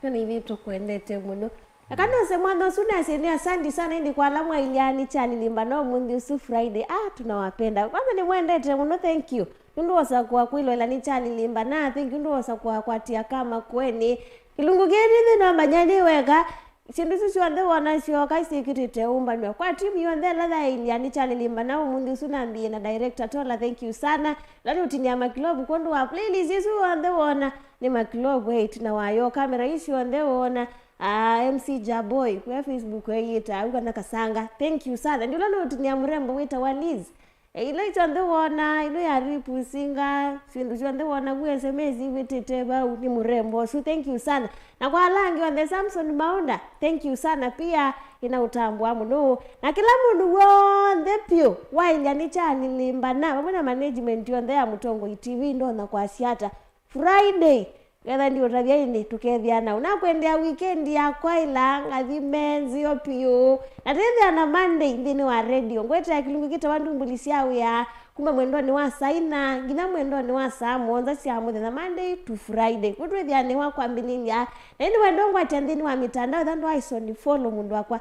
Nĩnĩtũkwendete mũno. Aka nose mwana ũsu nasye nĩ asanti sana ĩndĩ kwa ala mwailya nĩ kyalilimba no mũnthĩ ũsu Friday. Ah, tunawapenda. Kwanza nĩmwendete mũno, thank you. Nũndũ wosa kwa kwĩloela nĩ kyalilimba na thank you nũndũ wosa kwa kwatia kama kweni. Kĩlungu kĩĩ nĩ thĩna manya nĩ weka. Syĩndũ isu syonthe wona syoka isyĩkĩtĩte ũmbanw'a. Kwa timu yonthe ĩla yailya nĩ kyalilimba na ũmũnthĩ ũsu nambie na director Tola, thank you sana. Ĩla nũtinia makilovu kwondũ wa playlist isu yonthe wona nĩ makilovu eight na wayo kamera isu yonthe wona. Ah, M C Jaboy, kwa Facebook eyĩta, au kana Kasanga. Thank you sana. Ndila nũtinia mũrembo wĩtawa Liz. E, ila syonthe wona, ĩno ya ripu singa, syĩndũ syonthe wona vu S M S ivĩtĩte vau, nĩ mũrembo ũsu. Thank you sana. Na kwa ala angĩ onthe, Samson Maunda, thank you sana pia, ĩna ũtambũa mũno. Na kĩla mũndũ w'onthe piũ, wailya nĩ kyalilimba na, vamwe na management yonthe ya Mũtongoi T V, ndonya kwasya ata. Friday, ngetha ndiũtavya ĩndĩ tũkethĩa nau. Nakwendea weekend yakwa ĩla ngathime nzeo piũ. Na twĩthĩa na Monday nthĩnĩ wa radio. Ngwetea kĩlungu kĩtawa Ndumbuli sya Wĩa, kuma mwendonĩ wa saa ina nginya mwendonĩ wa saa mũonza sya mũthenya, Monday to Friday. Kũtwĩthĩanĩwa kwambĩlĩlya. Na ĩndĩ wendo ngwatya nthĩnĩ wa mĩtandao, ĩtha ndwaĩsoni follow mũndũ wakwa.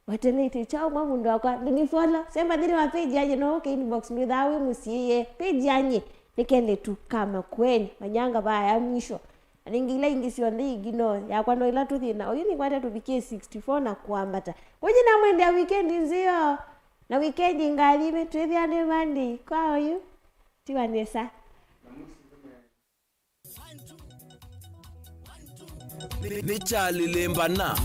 Watelete kyaũ mwa mũndũ wakwa, ndũnĩfollow. Semba nthĩnĩ wa page yanye, no ũke inbox, ndwĩthaa wĩ mũsyĩĩe. Page yanye nĩ Kelĩtu ka Makueni, manyanga vaya mwisho. Na ningĩ ila ingĩ syonthe ingĩ no yakwa, no ila tũthĩna. Oyu nĩkwate tũvikie sixty-four na kwambata. Kũnyi namwendea weekend nzeo. Na weekend ngathime, twĩthĩane Monday. Kwa oyu, tiwa nesa. Nĩ kyalilĩmbana.